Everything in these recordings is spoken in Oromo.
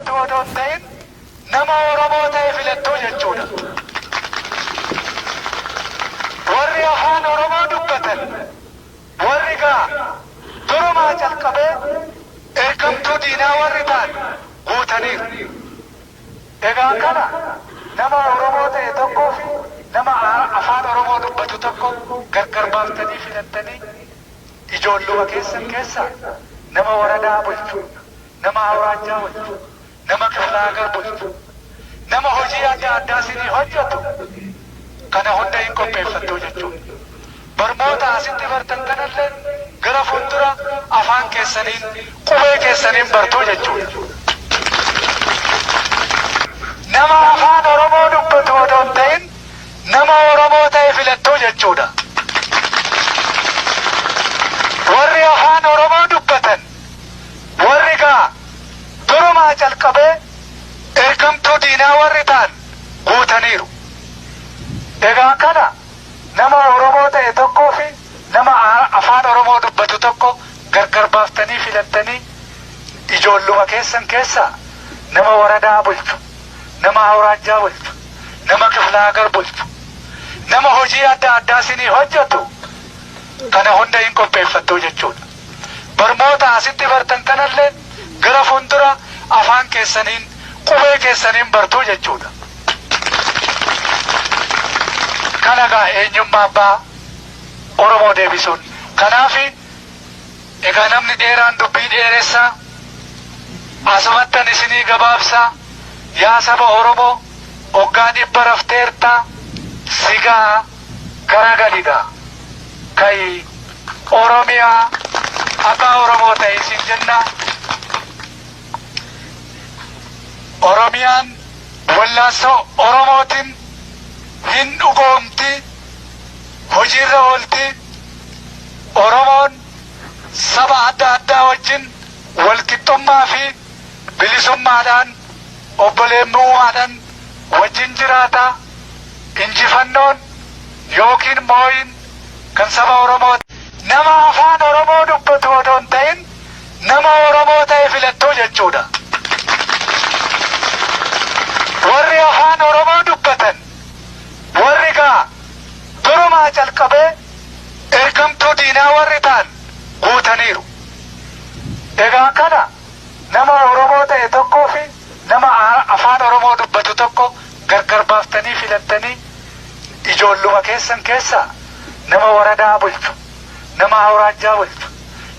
Odoo hin ta'in nama Oromoo ta'e filattuu jechuudha. Warri afaan Oromoo dubbatan warri gaa durumaa calqabee ergamtuu diinaa warri ta'an guutaniiru. Egaa kana nama Oromoo ta'e tokkoo fi nama afaan Oromoo dubbatu tokko gargar baaftanii filattanii ijoolluma keessan keessaa nama waradaa bulchu, nama awraajjaa bulchu, nama kifla hagar bulchu, nama hojii adda addaa isinii hojjetu kana hunda hin qopheeffattuu jechuudha. Barmoota asitti bartan kanallee gara fuuldura afaan keessaniin, qubee keessaniin bartuu jechuudha. Nama afaan Oromoo dubbatu odoo hin ta'in nama Oromoo ta'e filattuu jechuudha. Warri afaan Oromoo dubbatan warri gaa durumaa calqabee ergamtuu diinaa warri ta'an guutaniiru. Egaa kana nama Oromoo ta'e tokkoo fi nama afaan Oromoo dubbatu tokko gargar baaftanii filattanii ijoolluma keessan keessaa nama waradaa bulchu, nama awraajjaa bulchu, nama kifla hagar bulchu, nama hojii adda addaa isinii hojjetu kana hunda hin qopheeffattuu jechuudha. Barmoota asitti bartan kanallee gara fuuldura afaan keessaniin, qubee keessaniin bartuu jechuudha. Kana gaa eenyummaa abbaa Oromoo deebisuun. Kanaaf egaa namni dheeraan dubbii dheeressaa, asumattan isinii gabaabsaa, yaa saba Oromoo, hoggaa 100 rafteertaa, sigaa garagalidha. Ka'i Oromiyaa abbaa Oromoo ta'e isin jenna. Oromiyaan wallaansoo Oromootiin hin dhugoomti, hojiirra oolti. Oromoon saba adda addaa wajjin walqixxummaa fi bilisummaadhaan obboleemmummaadhaan wajjin jiraata. Injifannoon yookiin moo'iin kan saba Oromoo. Nama afaan Oromoo dubbatu odoo hin ta'in nama Oromoo ta'e filattuu jechuudha. Warri afaan Oromoo dubbatan warri gaa durumaa calqabee ergamtuu diinaa warri ta'an guutaniiru. Egaa kana nama Oromoo ta'e tokkoo fi nama afaan Oromoo dubbatu tokko gargar baaftanii filattanii ijoolluma keessan keessaa nama waradaa bulchu, nama awraajjaa bulchu,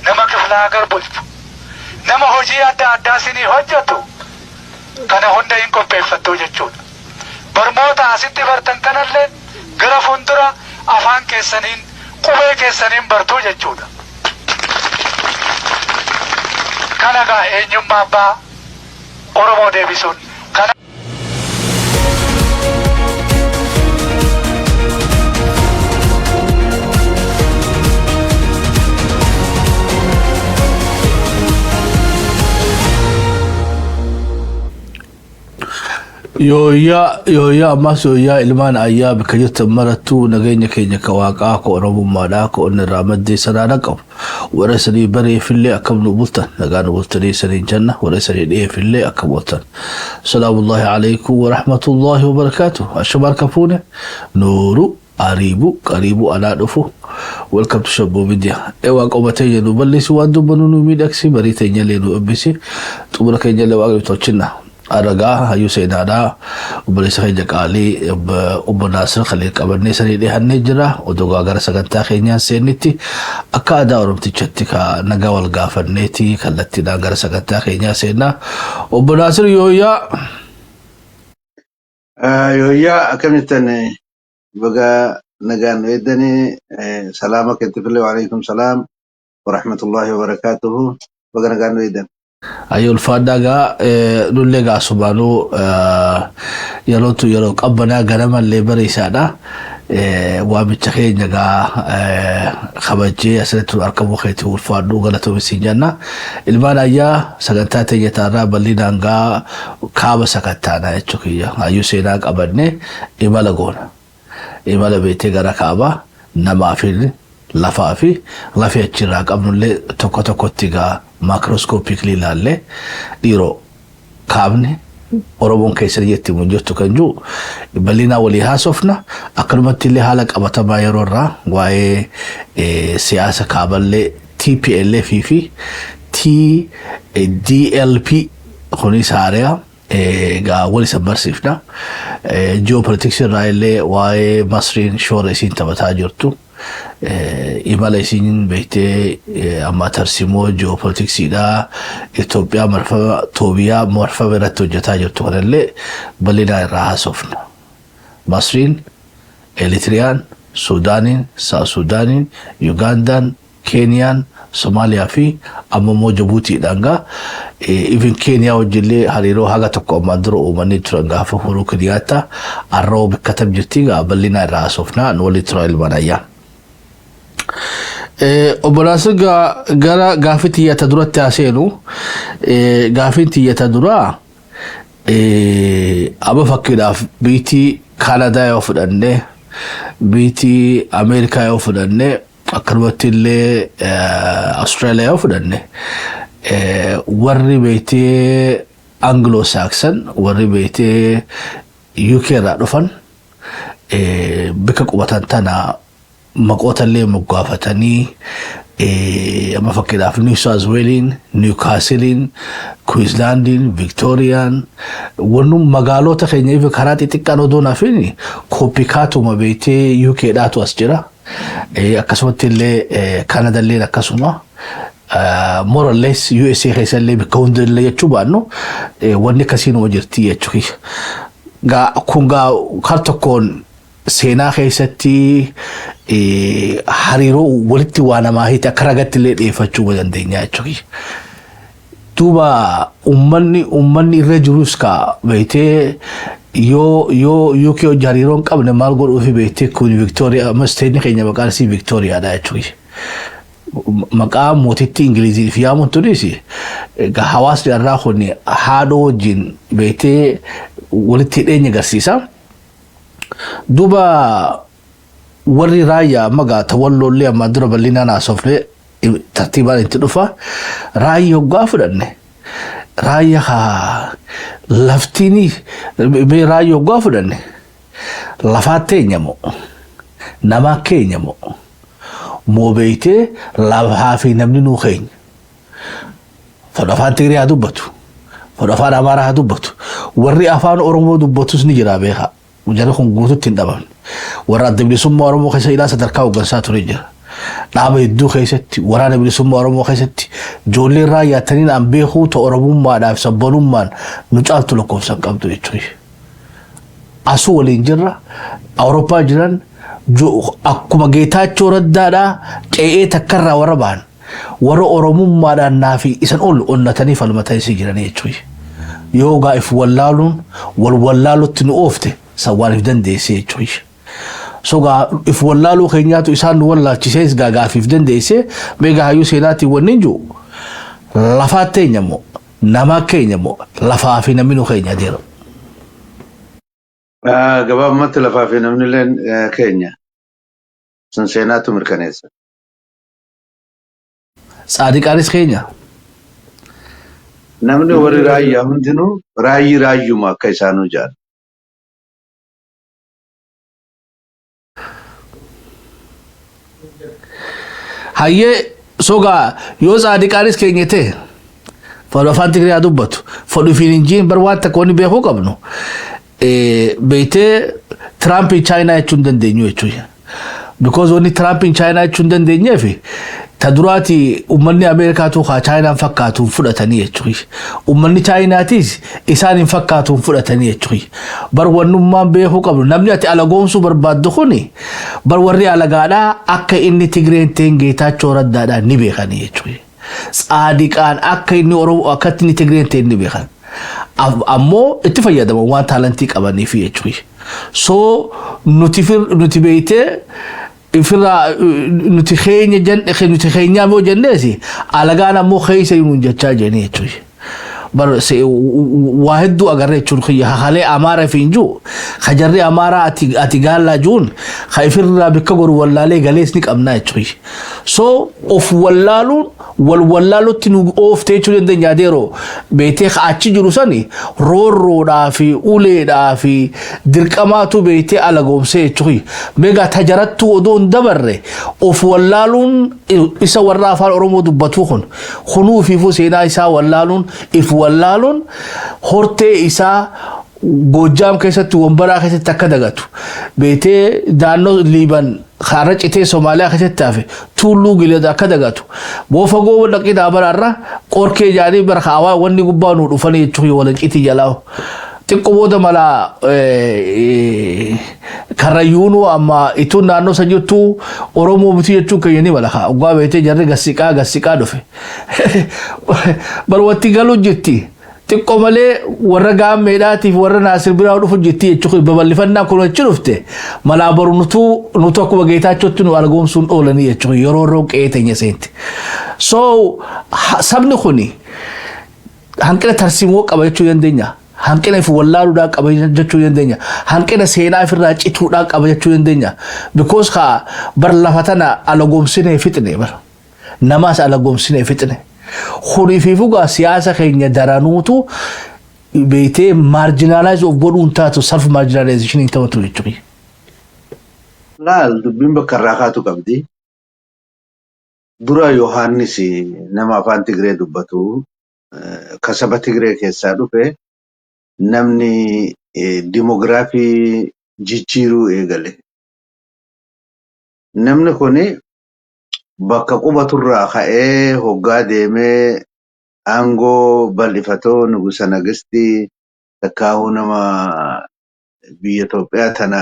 nama kifla hagar bulchu, nama hojii adda addaa isinii hojjetu kana hunda hin qopheeffattuu jechuudha. Barmoota asitti bartan kanallee gara fuuldura afaan keessaniin, qubee keessaniin bartuu jechuudha. Kana gaa eenyummaa abbaa Oromoo deebisuun. Kana Yooyyaa, yooyyaa, ammas yooyyaa. Ilmaan ayyaa bakka jirtan marattuu nageenya keenya ka waaqaa, ka oromummaadhaa, ka onni irraa maddee sanaa qabu. Warra isanii bareefillee akkam nu bultan? Nagaa nu bultanii isaniin jenna. Warra isanii dhiyeefillee akkam bultan? Salaamullahi alaikum wa rahmatullahi wa barakaatuh. Ashama, harka fuune, nooru, ariibu, qariibu, anaa dhufu. Welcome to Shabboo Media. Eewaa qoma teenya nu balleessi, waan dubbannu nu miidhagsi, barii teenyallee nu eebbisi, xumura keenyallee waaqni tolchinna. Aragaa hayyuu seenaadhaa, obboleessa keenya qaalii obbo Naasir Khaliil qabannee sanii dhihannee jira. Odoo gara sagantaa keenyaan seennitti akka aadaa Oromtichatti ka nagaa wal gaafanneeti kallattiidhaan gara sagantaa keenyaa seennaa. Obbo Naasir, yooyyaa. Yooyyaa, akkam jirtan? Baga nagaan nu eeddanii. Salaama keetifillee waalaikum salaam warahmatullahi wabarakaatuhu, baga nagaan nu eeddan. Ayyoo, ulfaadhaa. Gaa nullee gaa sumaanuu yerootu yeroo qabbanaa ganamallee bariisaadha. Waamicha keenya gaa kabajjee asirratti nu argamuu keetii ulfaadhuu, galatoomii siin jenna. Ilmaan ayyaa, sagantaa teenya taarraa bal'inaan gaa kaaba sakattaanaa jechuu kiyya. Hayyuu seenaa qabannee imala goona. Imala beektee gara kaabaa namaa fi lafaa fi lafee achirraa qabnullee tokko tokkotti gaa microscopically ilaallee dhiiroo. Kaabni Oromoon keessa jetti mun jirtu kan jiru bal'inaa walii haasofna. Akkanumatti illee haala qabatamaa yeroo irraa waa'ee siyaasa kaaballee TPLF fi TDLP kunis haariyaa egaa wal isa barsiifna. Geopolitics irraa illee waa'ee Masriin shoora isiin taphataa jirtu. Imala isiin beektee amma tarsimoo geopoliticsiidhaa Itoophiyaa marfama Toobiyaa marfama irratti hojjetaa jirtu kanallee bal'inaa irraa haasofna. Masriin, Eritiriyaan, Suudaaniin, South Suudaaniin, Ugandaan, Keeniyaan, Somaaliyaa fi amma immoo Jabuutiidhaan gaa even Keeniyaa wajjillee hariiroo haga tokko ammaan dura uumanii turan gaafa Uhuru Keniyaattaa arroo bakka tam jirti gaa bal'inaa irraa haasofnaa nu waliin tura ilmaan ayyaa. Obbo Naasir, gara gaaffii tiyyata duratti haa seenu. Gaaffiin tiyyata duraa amma fakkiidhaaf biitii Kaanadaa yoo fudhanne, biitii Ameerikaa yoo fudhanne, akkanumatti illee Austraaliyaa yoo fudhanne, warri beektee Anglo Saxon, warri beektee UK irraa dhufan bika qubatan tana maqoota illee moggaafatanii, amma fakkiidhaaf New South Walesin, Newcastlein, Queenslandin, Victoriaan, wannu magaalota keenya ifa karaa xixiqqaan odoo nafin copycatuma beektee UK dhaatu as jira. Akkasumatti illee Canada illee akkasuma. More or less USA keessa illee bakka hunda illee jechuu baannu wanni akkasiinuma jirti jechuudha. Gaa kun gaa kar tokkoon seenaa keessatti hariiroo walitti waa namaa hiite akka ragatti illee dhiyeeffachuu dandeenya jechuudha. Duuba uummanni irra jirus ka beektee yoo UK hojii hariiroo hin qabne maal godhuufi beektee kun Victoria amma stateni keenya maqaan isii Victoriyaadha jechuudha. Maqaa mootittii Ingiliziif yaamuun tunis hawaasni irraa kun haadhoo wajjin beektee walitti hidheenya agarsiisa. Duuba warri raayyaa amma gaa tawalloollee amma dura bal'inaan haasofne tartiibaan itti dhufa. Raayyaa hoggaa fudhanne, raayyaa haa laftiin mee raayyaa hoggaa fudhanne lafaatti eenyamoo namaa keenyamoo moo beektee lafaa fi namni nuu keenya. Fedha afaan Tigree haa dubbatu. Fedha afaan Amaaraa haa dubbatu. Warri afaan Oromoo dubbatus ni jira beekaa. Jarri kun guututti hin dhabamne. Warra Adda Bilisummaa Oromoo keessa ilaa sadarkaa hooggansaa ture jira. Dhaaba hedduu keessatti, Waraana Bilisummaa Oromoo keessatti ijoolleen raayyaataniin an beekuu ta Oromummaadhaaf sabboonummaan nu caaltu lakkoofsan qabdu jechuudha. Asuu waliin jirra. Awurooppaa jiran akkuma Geetaachoo Raddaadhaa qe'ee takkarraa warra ba'an warra Oromummaadhaan naafi isan ol onnatanii falmatanii si jiranii jechuudha. Yoo gaa if wallaaluun wal wallaalutti nu oofte san waan if dandeesse jechuudha. So gaa if wallaaluu keenyaatu isaan nu wallaalchisees gaa gaafiif dandeesse. Mee gaa hayyuu seenaatiin wanni hin jiru lafaa teenya moo namaa keenya moo lafaa fi namni nu keenya adeera? Gabaabumatti lafaa fi namni illee keenya. Sun seenaatu mirkaneessa. Tsaadiqaanis keenya. Namni warri raayyaa hundinuu raayyi raayyuma akka isaanuu jaalu. Hayyee, sogaa yoo tsaadiqaanis keenya ta'e, fadhu afaan Tigree haa dubbatu. Fadhu fiin hin jiin bar waan takka wanni beekuu qabnu. Beektee Tiraampiin Chaayinaa jechuu hin dandeenyu jechuudha. Because wanni Tiraampiin Chaayinaa jechuu hin dandeenyeef ta duraati uummanni Ameerikaatu haa Chaayinaan fakkaatuun fudhatanii jechuudha. Uummanni Chaayinaatis isaan hin fakkaatuun fudhatanii jechuudha. Bar wannummaan beekuu qabnu namni ati alagoomsuu barbaaddu kuni bar warri alagaadhaa akka inni Tigreen ta'in Geetaachoo Raddaadhaa ni beekanii jechuudha. Tsaadiqaan akka inni Oromoo akka inni Tigreen ta'in ni beekan. Ammoo itti fayyadaman waan talentii qabaniif jechuudha. So nuti beektee ifirraa nuti keenya jenne nuti keenyaa yoo jenneesi alagaan ammoo keessa nuun jechaa jiranii jechuudha. Bar waa hedduu agarree jechuun kiyya hakalee Amaara fi hin jiru kajarri Amaaraa ati gaallaa jiruun ka ifirraa bikka goru wallaalee galees ni qabnaa jechuudha. So of wallaaluun Wal wallaalutti nu ooftee jechuu dandeenya. Adeeroo, beetee achi jiru sani roorroodhaa fi uleedhaa fi dirqamaatu beetee alagoomsee jechuun meegaa tajarattuu odoo hin dabarre of wallaaluun isa warra afaan Oromoo dubbatu kun kunuu fiifuu seenaa isaa wallaaluun, if wallaaluun hortee isaa Goojjaam keessatti, Wambaraa keessatti akka dagatu, beetee naannoo Liiban kaarra citee Somaaliyaa keessatti hafe, Tuulluu Gileed akka dagatu, boofa goo dhaqii daabaraarra qorkee jaanii bara kaawaa wanni gubbaa nu dhufanii jechuun waliin citii jalaa. Xiqqoo booda malaa Karrayyuunuu amma ituun naannoo san jirtu Oromoo miti jechuun keenya ni mala kaa. Dhugaa beetee jarri gassiqaa gassiqaa dhufe. Bar wanti galuu jirti. Xiqqoo malee warra Gaammeedhaatiif warra Naasir biraa dhufu jirti jechuun babal'ifannaa kun achi dhufte malaa boru nutu akkuma Geetaachootti nu argoomsuun oolanii jechuun yeroo yeroo qe'ee teenya seenti. So sabni kuni hanqina tarsiimoo qaba jechuu dandeenya. Hanqina if wallaaluudhaa qaba jechuu dandeenya. Hanqina seenaa ifirraa cituudhaa qaba jechuu dandeenya. Because kaa bar lafa tana alagoomsinee fixne bara. Namaas alagoomsinee fixne. Kuniif fugaa siyaasa keenya daranuutu beektee marginalize of godhuun taatu, self marginalization hin ta'u jechuudha. Laal, dubbiin bakka irraa kaatu qabdi. Dura Yohaannis nama afaan Tigree dubbatu, ka saba Tigree keessaa dhufe, namni demography jijjiiruu eegale. Namni kuni bakka qubaturraa ka'ee hoggaa deemee aangoo bal'ifatoo Nugusa Nagistii takkaahuu nama biyya Itoophiyaa tana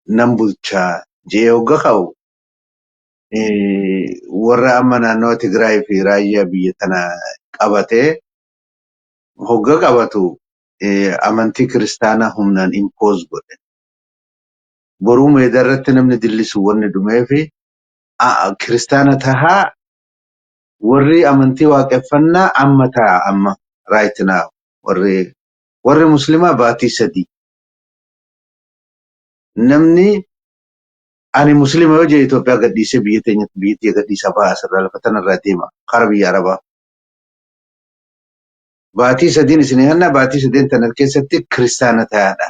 nan bulchaa jedhee hogga ka'u, warra amma naannawa Tigraay fi raayyaa biyya tana qabatee hogga qabatu amantii kiristaanaa humnaan impose godhe. Boruu meedaa irratti namni dillisu wanni dhumeefi kiristaana tahaa, warri amantii waaqeffannaa amma ta'a, amma right now warri muslimaa baatii 3. Namni ani muslima yoo jedhe Itoophiyaa gadhiisee biyya teenyatti biyyattii gadhiisaa ba'a, asirraa lafa tanarraa deema kara biyya Arabaa. Baatii 3n isin hanna, baatii 3n tana keessatti kiristaana ta'aadha.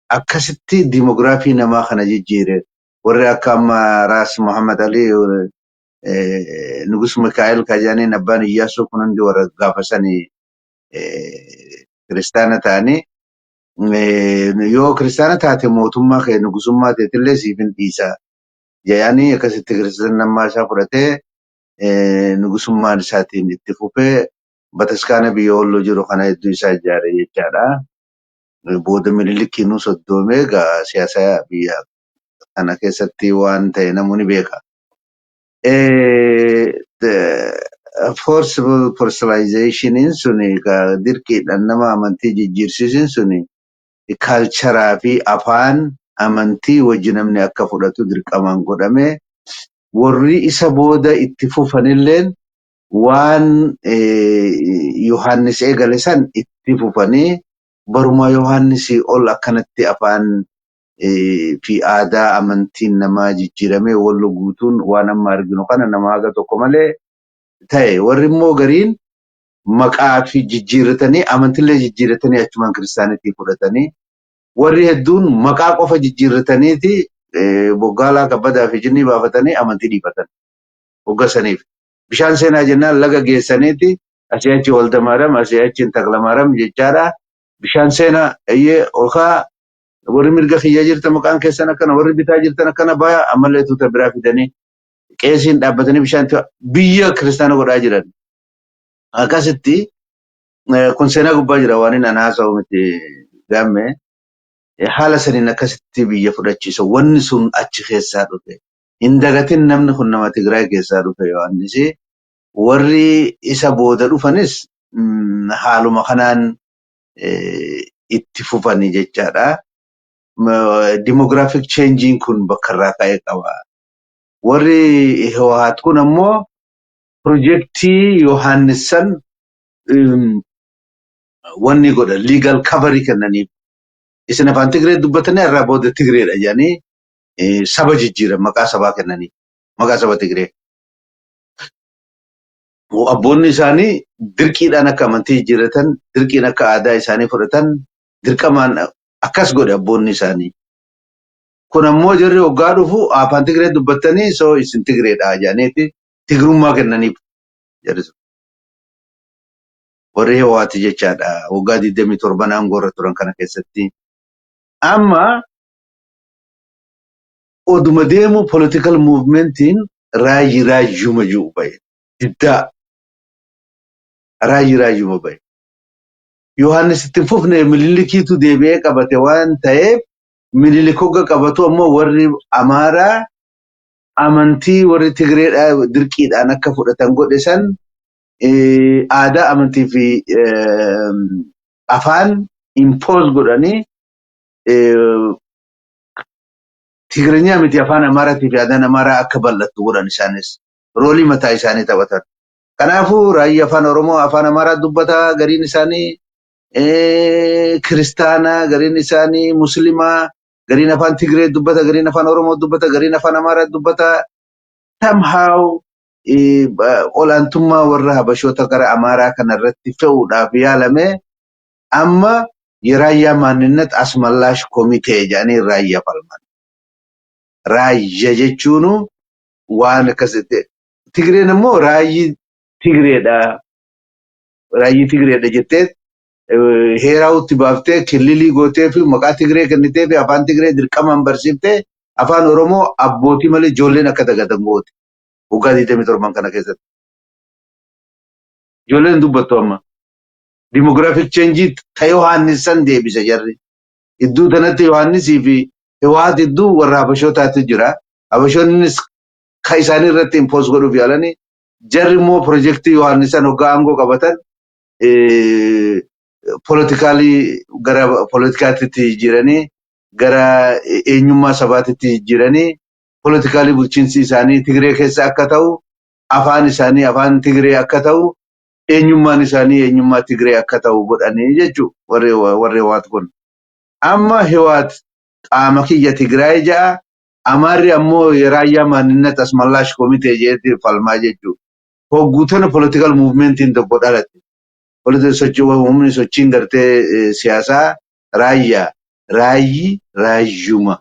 Akkasitti demography namaa kana jijjiire. Warri akka amma Raas Muhammad Ali, Nugus Mikaa'el Kajaaniin, abbaan Iyyaasuu kun hundi warra gaafa sanii kiristaana ta'anii, yoo kiristaana taate mootummaa kee nugusummaa teetillee siif hin dhiisa. Jedhanii akkasitti kiristaanummaa isaa fudhatee nugusummaan isaatiin itti fufee bataskaana biyya Walloo jiru kana hedduu isaa ijaare jechaadha. Booda Minilikiinuu soddoomee egaa siyaasa biyya kana keessatti waan ta'e namni beeka. Forcible proselytizationiin suni, dirqiidhaan nama amantii jijjiirsiisuun suni, culture fi afaan amantii wajji namni akka fudhatu dirqamaan godhame. Warri isa booda itti fufanilleen waan Yohaannis eegale san itti fufanii baruma Yohaannisii ol akkanatti afaan fi aadaa amantiin namaa jijjiiramee Wallo guutuun waan amma arginu kana nama haga tokko malee ta'e. Warri immoo gariin maqaa fi jijjiirratanii, amantillee jijjiirratanii achumaan kiristaanitii fudhatanii, warri hedduun maqaa qofa jijjiirrataniiti Boggaalaa Kabbadaa fi Jinnii baafatanii amantii dhiifatan hoggasaniif. Bishaan seenaa jennaan laga geessaniiti asii achi Waldamaaram, asii achi Taklamaaram jechaadha. Bishaan seenaa eeyyee olkaa, warri mirga kiyya jirtan maqaan keessan akkana, warri bitaa jirtan akkana baya, ammallee tuuta biraa fidanii qeesiin dhaabbatanii bishaan biyya kiristaana godhaa jiran. Akkasitti kun seenaa gubbaa jira, waan inni ana haasa'u miti gaamme. Haala saniin akkasitti biyya fudhachiisa. Wanni sun achi keessaa dhufe. Hin dagatin, namni kun nama Tigraay keessaa dhufe Yohaannis. Warri isa booda dhufanis haaluma kanaan itti fufanii jechaadha. Demographic changing kun bakka irraa ka'ee qaba. Warri Hiwaat kun ammoo projectii Yohaannis san wanni godha, legal coverii kennaniif. Isin afaan Tigree dubbatanii irraa booda Tigreedha jedhanii saba jijjiiran, maqaa sabaa kennanii, maqaa saba Tigree. Abboonni isaanii dirqiidhaan akka amantii jijjiirratan, dirqiin akka aadaa isaanii fudhatan, dirqamaan akkas godhe abboonni isaanii. Kun ammoo jarri hoggaa dhufu afaan Tigree dubbattanii, soo isin Tigreedha jedhaniiti Tigrummaa kennaniif jarri sun. Warri Hewaati jechaadha, waggaa 27 aangoo irra turan kana keessatti. Amma oduma deemu political movementiin raayyi raayyuma jiru bahe. Diddaa raayyi raayyuma bahe. Yohaannis itti fufne, Minilikiitu deebi'ee qabate waan ta'eef, Minilik hogga qabatu ammoo warri Amaaraa amantii warri Tigreedhaa dirqiidhaan akka fudhatan godhe san, aadaa, amantii fi afaan impose godhanii, Tigireenyaa miti, afaan Amaaraatii fi aadaan Amaaraa akka bal'attu godhan. Isaanis roolii mataa isaanii taphatan. Kanaafuu raayyaa afaan Oromoo afaan Amaaraa dubbata, gariin isaanii kiristaanaa, gariin isaanii muslimaa, gariin afaan Tigree dubbata, gariin afaan Oromoo dubbata, gariin afaan Amaaraa dubbata. Somehow olaantummaa warra Habashoota gara Amaaraa kanarratti fe'uudhaaf yaalame. Amma የራያ ማንነት አስመላሽ ኮሚቴ jedhanii raayyaa falman. Raayya jechuun waan akkasitti Tigreen immoo raayyi Tigreedha. Raayyi Tigreedha jettee heeraawutti baaftee, killilii gootee fi maqaa Tigree kennitee fi afaan Tigree dirqamaan barsiiftee, afaan Oromoo abbootii malee ijoolleen akka dagatan goote. Waggaa 27 kana keessatti. Ijoolleen dubbattu amma. Demographic change ta Yohaannis san deebise jarri. Iddoo kanatti Yohaannisii fi Hiwaat iddoo warra Habashootaatu jira. Habashoonnis ka isaanii irratti impose godhuuf yaalanii, jarri immoo pirojektii Yohaannisan hoggaa aangoo qabatan politically gara poolitikaatti jijjiiranii, gara eenyummaa sabaatitti jijjiiranii, politically bulchiinsi isaanii Tigree keessa akka ta'u, afaan isaanii afaan Tigree akka ta'u, eenyummaan isaanii eenyummaa Tigree akka ta'u godhanii jechuudha warri Hiwaat kun. Amma Hiwaat qaama kiyya Tigraay ja'a, Amaarri ammoo የራያ ማንነት አስመላሽ ኮሚቴ jedheeti falmaa jechuudha. Hoggutana political movementiin tokko dhalate. Humni sochiin gartee siyaasaa raayyaa, raayyi raayyuma.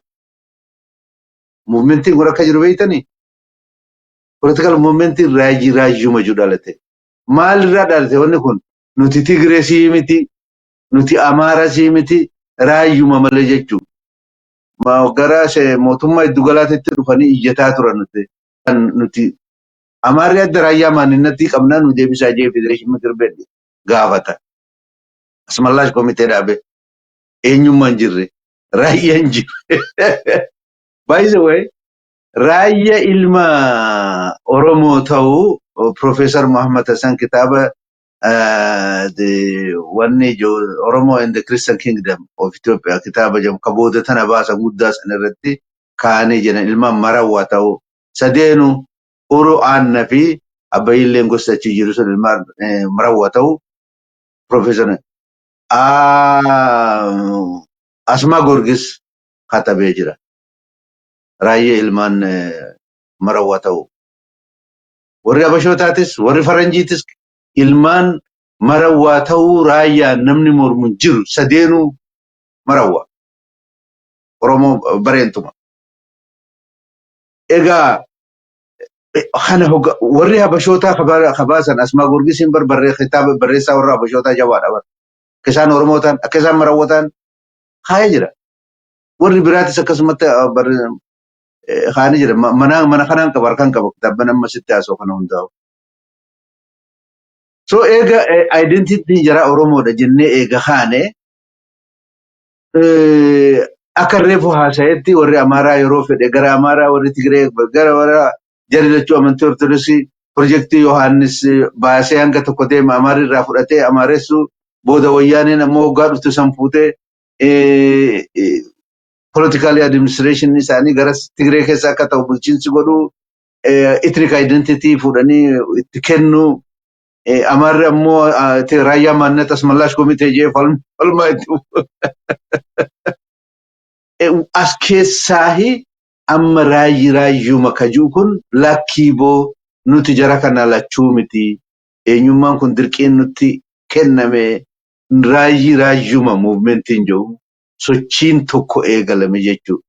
Movementiin kun akka jiru beektanii? Political movementiin raayyi raayyuma jiru dhalate. Maalirraa dhalate wanni kun? Nuti Tigree sii miti, nuti Amaara sii miti, raayyuma malee jechuudha. Gara mootummaa giddugalaatitti dhufanii iyyataa turan nuti. Nuti Amaarri adda raayyaa maaninnatii qabnaa, nu deebisaa jee federeeshinii ምክር ቤት gaafata. አስመላሽ ኮሚቴ dhaabe. Eenyummaan jirre, raayyaan jirre. By the way, raayyaa ilma Oromoo ta'uu Profeesar Muhammad Hassan kitaaba wanni Oromo and the Christian Kingdom of Ethiopia kitaaba jedhamu ka booda tana baasan guddaa san irratti kaa'anii jiran, ilmaan Marawwaa ta'uu sadeenu, Oro Aanna fi Abbayyilleen gosa achi jiru sun ilmaan Marawwaa ta'uu Profeesar Asmaa Gorgis katabee jira. Raayyaa ilmaan Marawwaa ta'uu. Warri Habashootaatis, warri Faranjiitis ilmaan Marawwaa ta'uu raayyaan namni mormu jiru, sadeenuu Marawwaa. Oromoo bareentuma. Egaa kana warri Habashootaa kabaasan, Asmaa Gorgisiin barbarree kitaaba barreessaa warra Habashootaa jabaadha bara. Akka isaan Oromoo ta'an, akka isaan Marawwaa ta'an kaayee jira. Warri biraatis akkasumatti kaa'anii jira. Mana kanaan qaba, harkaan qaba kitaabban amma sitti haasa'u kana hundaa'u. So eega identity jara Oromoodha jennee eega kaane, akka reefu haasa'etti warri Amaaraa yeroo fedhe gara Amaaraa, warri Tigree gara warra jarri lachuu amantii Ortodoksii pirojektii Yohaannis baasee hanga tokko deema, Amaarri irraa fudhatee Amaaressu, booda Wayyaaneen ammoo hoggaa dhuftu san fuutee politically administration isaanii gara Tigree keessa akka ta'u bulchiinsi godhu, ethnic identity fuudhanii itti kennu, Amaarri ammoo raayyaa ማንነት አስመላሽ ኮሚቴ jee falmaa itti as keessaahi. Amma raayyi raayyuma kajuu kun lakkii boo, nuti jara kana lachuu miti. Eenyummaan kun dirqiin nutti kenname, raayyii raayyuma movementiin jiru sochiin tokko eegalame jechuudha.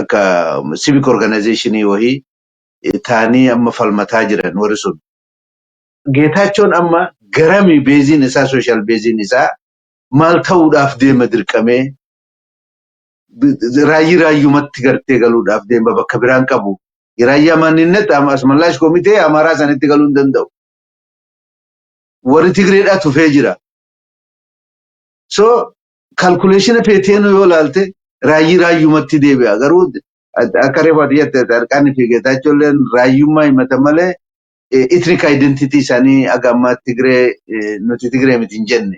Akka civic organizationii wahii ta'anii amma falmataa jiran warri sun. Geetaachoon amma garami baseiin isaa, social baseiin isaa maal ta'uudhaaf deema? Dirqamee raayyii raayyumatti gartee galuudhaaf deema, bakka biraan qabu. Raayyaa ማንነት አስመላሽ ኮሚቴ Amaaraa sanitti galuu hin danda'u. Warri Tigreedhaa tufee jira. So calculation feeteen yoo ilaalte raayyii raayyumatti deebi'a. Garuu akka reefu ati jette, Tsaadqaanii fi Geetaachoolleen raayyummaa himata malee ethnic identity isaanii aga ammaa Tigree, nuti Tigree miti hin jenne.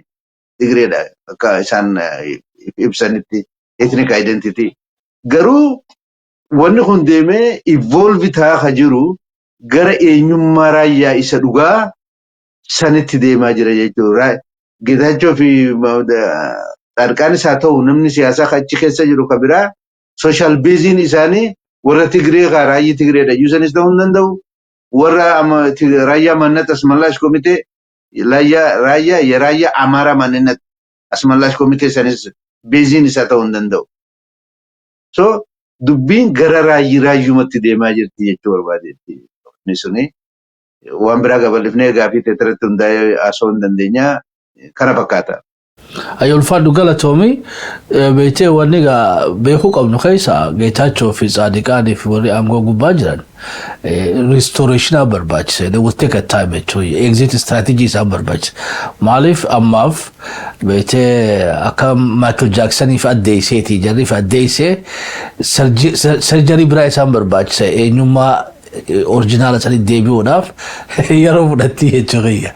Tigreedha akka isaan ibsanitti ethnic identity. Garuu wanni kun deemee evolve ta'aa ka jiru gara eenyummaa raayyaa isa dhugaa sanitti deemaa jira jechuudha. Geetaachoo fi Tsaadqaanis haa ta'u, namni siyaasaa achi keessa jiru ka biraa, social baseiin isaanii warra Tigree kaa raayyii Tigreedha iyyuu sanis ta'uu hin danda'u. Warra raayyaa ማንነት አስመላሽ ኮሚቴ, raayyaa የራያ አማራ ማንነት አስመላሽ ኮሚቴ sanis baseiin isaa ta'uu hin danda'u. So dubbiin gara raayyii raayyumatti deemaa jirti jechuu barbaadeetti. Inni suni waan biraa gabal'ifnee gaafii teetirratti hundaa'ee haasa'uu hin dandeenya. Kana fakkaata. Ayo, ulfaadhu, galatoomi. Beektee, wanni egaa beekuu qabnu keessa Geetaachoo fi Tsaadiqaanii fi warri aangoo gubbaa jiran restorationaa barbaachisa. They will take a time jechuun exit strategy isaan barbaachisa. Maaliif ammaaf beektee akka Michael Jacksonii fi addeesseeti, jarri fi addeessee surgery biraa isaan barbaachisa, eenyummaa original sanii deebi'uudhaaf yeroo fudhatti jechuudha.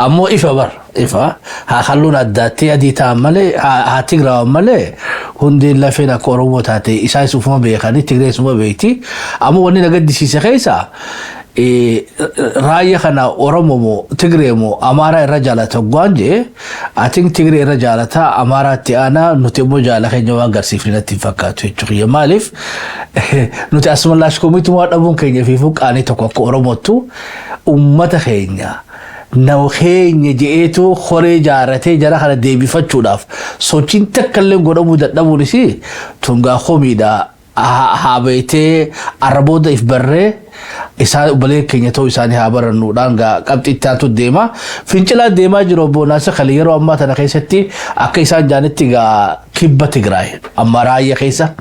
Ammoo ifa bar ifa haa halluun addaattee adii ta'an malee, haa Tigraawan malee, hundeen lafeen akka Oromoo taate isaanis ufuma beekanii, Tigree isuma beekti. Ammoo wanni na gaddisiise keessa raayyaa kana Oromoo moo Tigree moo Amaaraa irra jaalata hoggaan jee, atiin Tigree irra jaalata, Amaaraatti aanaa, nuti immoo jaala keenya waan agarsiifne natti hin fakkaatu jechuudha. Maaliif nuti አስመላሽ koomitumaa dhabuun keenya fiifuu qaanii tokko akka Oromootu uummata keenya nama keenya je'eetu horee jaarratee jara kana deebifachuudhaaf sochiin takka illee godhamuu dadhabuunis tungaa komiidha. Haa beetee arrabooda if barree isaan obbolee keenya ta'uu isaanii haa barannuudhaan qabxii itti aantu deema. Fincilaa deemaa jiru obbo Naasir Khalil yeroo ammaa tana keessatti akka isaan jaanitti gaa kibba Tigraay amma raayyaa keessa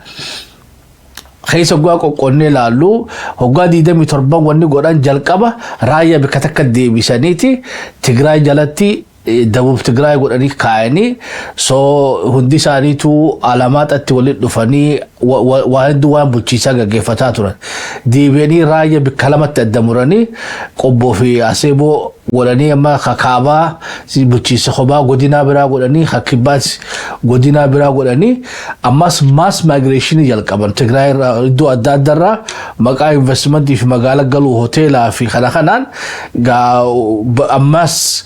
hoggaa qoqqoonnee ilaallu, hoggaa 27 wanni godhan jalqaba raayyaa bakka takka deebisaniiti Tigraay jalatti dabuuf Tigraay godhanii kaayanii, so hundi isaaniitu Alamaxatti walitti dhufanii waa hedduu waan bulchiisaa gaggeeffataa turan. Deebi'anii raayyaa bakka lamatti adda muranii Qobboo fi Aseeboo godhanii, amma kaabaa bulchiinsa kophaa godinaa biraa godhanii, kibbaas godinaa biraa godhanii, ammas mass migrationii jalqaban. Tigraay irraa iddoo adda addaarraa maqaa investmentii fi magaala galuu hoteelaa fi kana kanaan ammas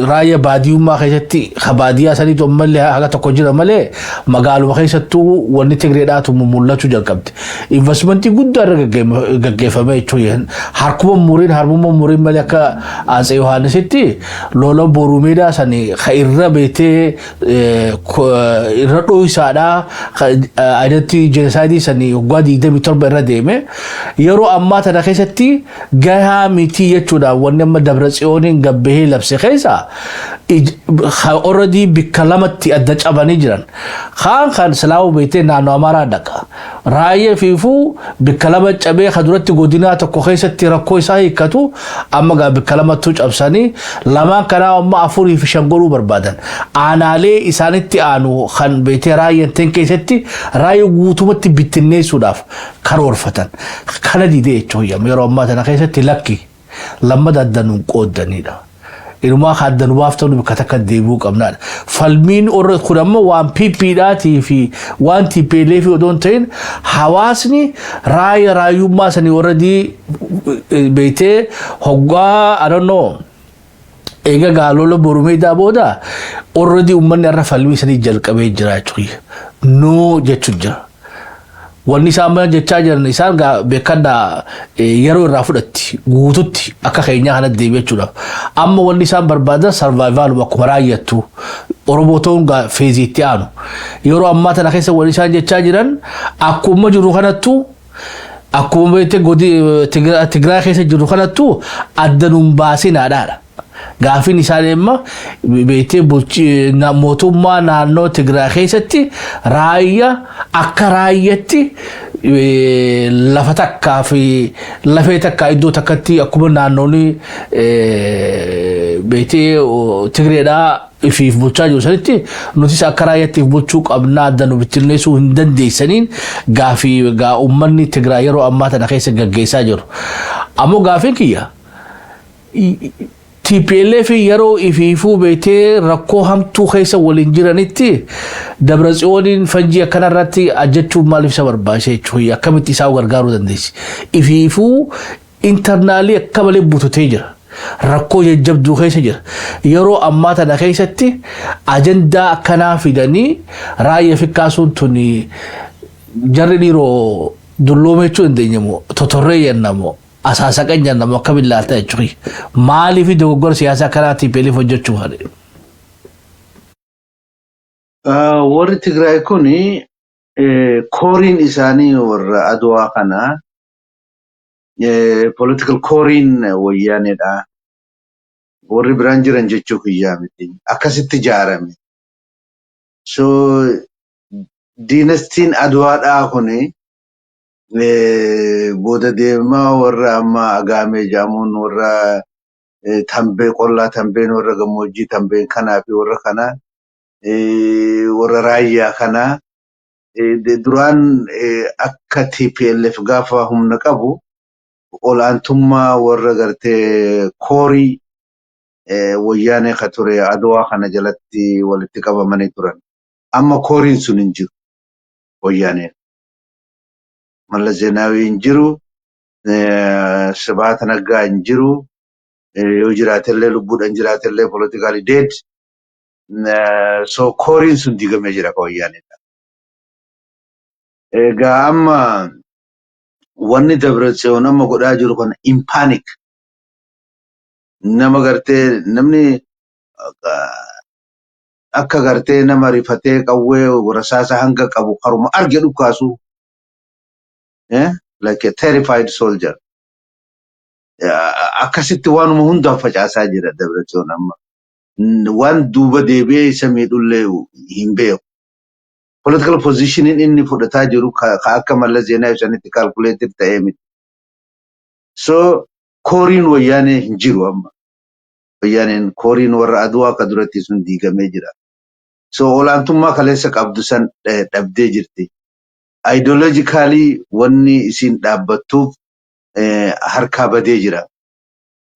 raayyaa baadiyyummaa keessatti baadiyyaa saniitu ammallee haga tokko jira malee magaaluma keessattuu wanni Tigreedhaatu mul'achuu jalqabde. Investmentii guddaa irra gaggeeffame jechuun harkuma muriin harbuma muriin malee akka Atsee Yohaannisitti lola boruu meedaa sani ka irra beetee irra dho'isaadhaa identity genocide sani waggaa 27 irra deeme yeroo ammaa tana keessatti gahaa miti jechuudha. Wanni amma Dabra Tsiyooniin gabbahee labse keessa already bikka lamatti adda cabanii jiran. Kaan kan silaa'uu beetee naannoo Amaaraa dhaqa. Raayyaa fiifuu bikka lama cabee ka duratti godinaa tokko keessatti rakkoo isaa hiikkatu amma gaa bikka lamattuu cabsanii lamaan kanaa amma afurii fi shan godhuu barbaadan. Aanaalee isaanitti aanu kan beetee raayyaan ten keessatti raayyaa guutumatti bittinneessuudhaaf karoorfatan. Kana didee jechuudha yeroo ammaa tana keessatti lakki lammata addanuun qooddanidha. Inumaa adda nu baaftan bakka takka deebi'uu qabnaadha. Falmiin warra kun ammoo waan PPdhaatii fi waan TPLF odoo hin ta'in hawaasni raayyaa raayyummaa sanii warra beektee hoggaa, I don't know, eega gaalola borumeedaa booda already uummanni irra falmii sanii jalqabee jira jechuudha. Noo jechuun jira. Wanni isaan jechaa jiran, isaan beekannaa yeroo irraa fudhatti guututti akka keenyaa kanatti deebi'e jechuudha. Amma wanni isaan barbaadan survivaluma akkuma raayyattu Oromoo ta'uun feeziitti aanu. Yeroo ammaa tana keessa wanni isaan jechaa jiran akkuma jiru kanattu, akkuma beekte Tigraay keessa jiru kanattu adda nuun baasinaadhaadha. Gaafiin isaanii amma beektee mootummaa naannoo Tigraay keessatti raayyaa akka raayyatti lafa takkaa fi lafee takkaa iddoo takkatti akkuma naannoon beektee Tigreedhaa ifiif bulchaa jiru sanitti nutis akka raayyaatti bulchuu qabnaa, adda nu bittinneessuu hin dandeessaniin gaafii gaa uummanni Tigraay yeroo ammaa tana keessa gaggeessaa jiru. Ammoo gaafiin kiyya, TPLF yeroo ifiifuu beektee rakkoo hamtuu keessa waliin jiranitti Dabratsiyooniin fanjii akkanarratti ajjachuun maaliif isa barbaachise jechuudha? Akkamitti isaa gargaaruu dandeessi? Ifiifuu internally akka malee bututee jira. Rakkoo jajjabduu keessa jira. Yeroo ammaa tana keessatti ajandaa akkanaa fidanii raayyaa fikkaasuun tuni jarri dhiiroo dulloomee jechuu dandeenyamoo, totorree jennamoo, asaasaqan jennamoo, akkamiin ilaalta jechuudha? Maaliif dogoggora siyaasaa akkanaa TPLF hojjechuu haadhe? Warri Tigraay kuni coreiin isaanii warra Adwaa kana, political coreiin Wayyaaneedha. Warri biraan jiran jechuu kiyyaa miti. Akkasitti ijaarame. So dynastyn Adwaadhaa kuni booda deemaa warra amma Agaamee jedhamuun, warra Tambee qollaa, Tambeen warra gammoojjii Tambeen kanaa fi warra kana, warra raayyaa kanaa duraan akka TPLF gaafa humna qabu olaantummaa warra gartee core Wayyaanee ka ture Adwaa kana jalatti walitti qabamanii turan. Amma coreiin sun hin jiru Wayyaaneen. Mallas Zeenaawii hin jiru, Sibahat Naggaa hin jiru, yoo jiraatellee, lubbuudhaan jiraatellee politically dead. So coreiin sun diigamee jira ka Wayyaaneedha. Egaa amma wanni Dabratsiyoon amma godhaa jiru kana in panic nama gartee namni akka gartee nama rifatee qawwee rasaasa hanga qabu karuma arge dhukaasu, like a terrified soldier, akkasitti waanuma hundaaf facaasaa jira Dabratsiyoon amma. Waan duuba deebi'ee isa miidhullee hin beeku. Political positioning inni fudhataa jiru ka akka Mallas Zeenaa ibsanitti calculated ta'ee miti. So coreiin Wayyaanee hin jiru amma. Wayyaaneen coreiin warra Adwaa akka duratti sun diigamee jira. So olaantummaa kaleessa qabdu san dhabdee jirti. Ideologically wanni isin dhaabbattuuf harkaa badee jira.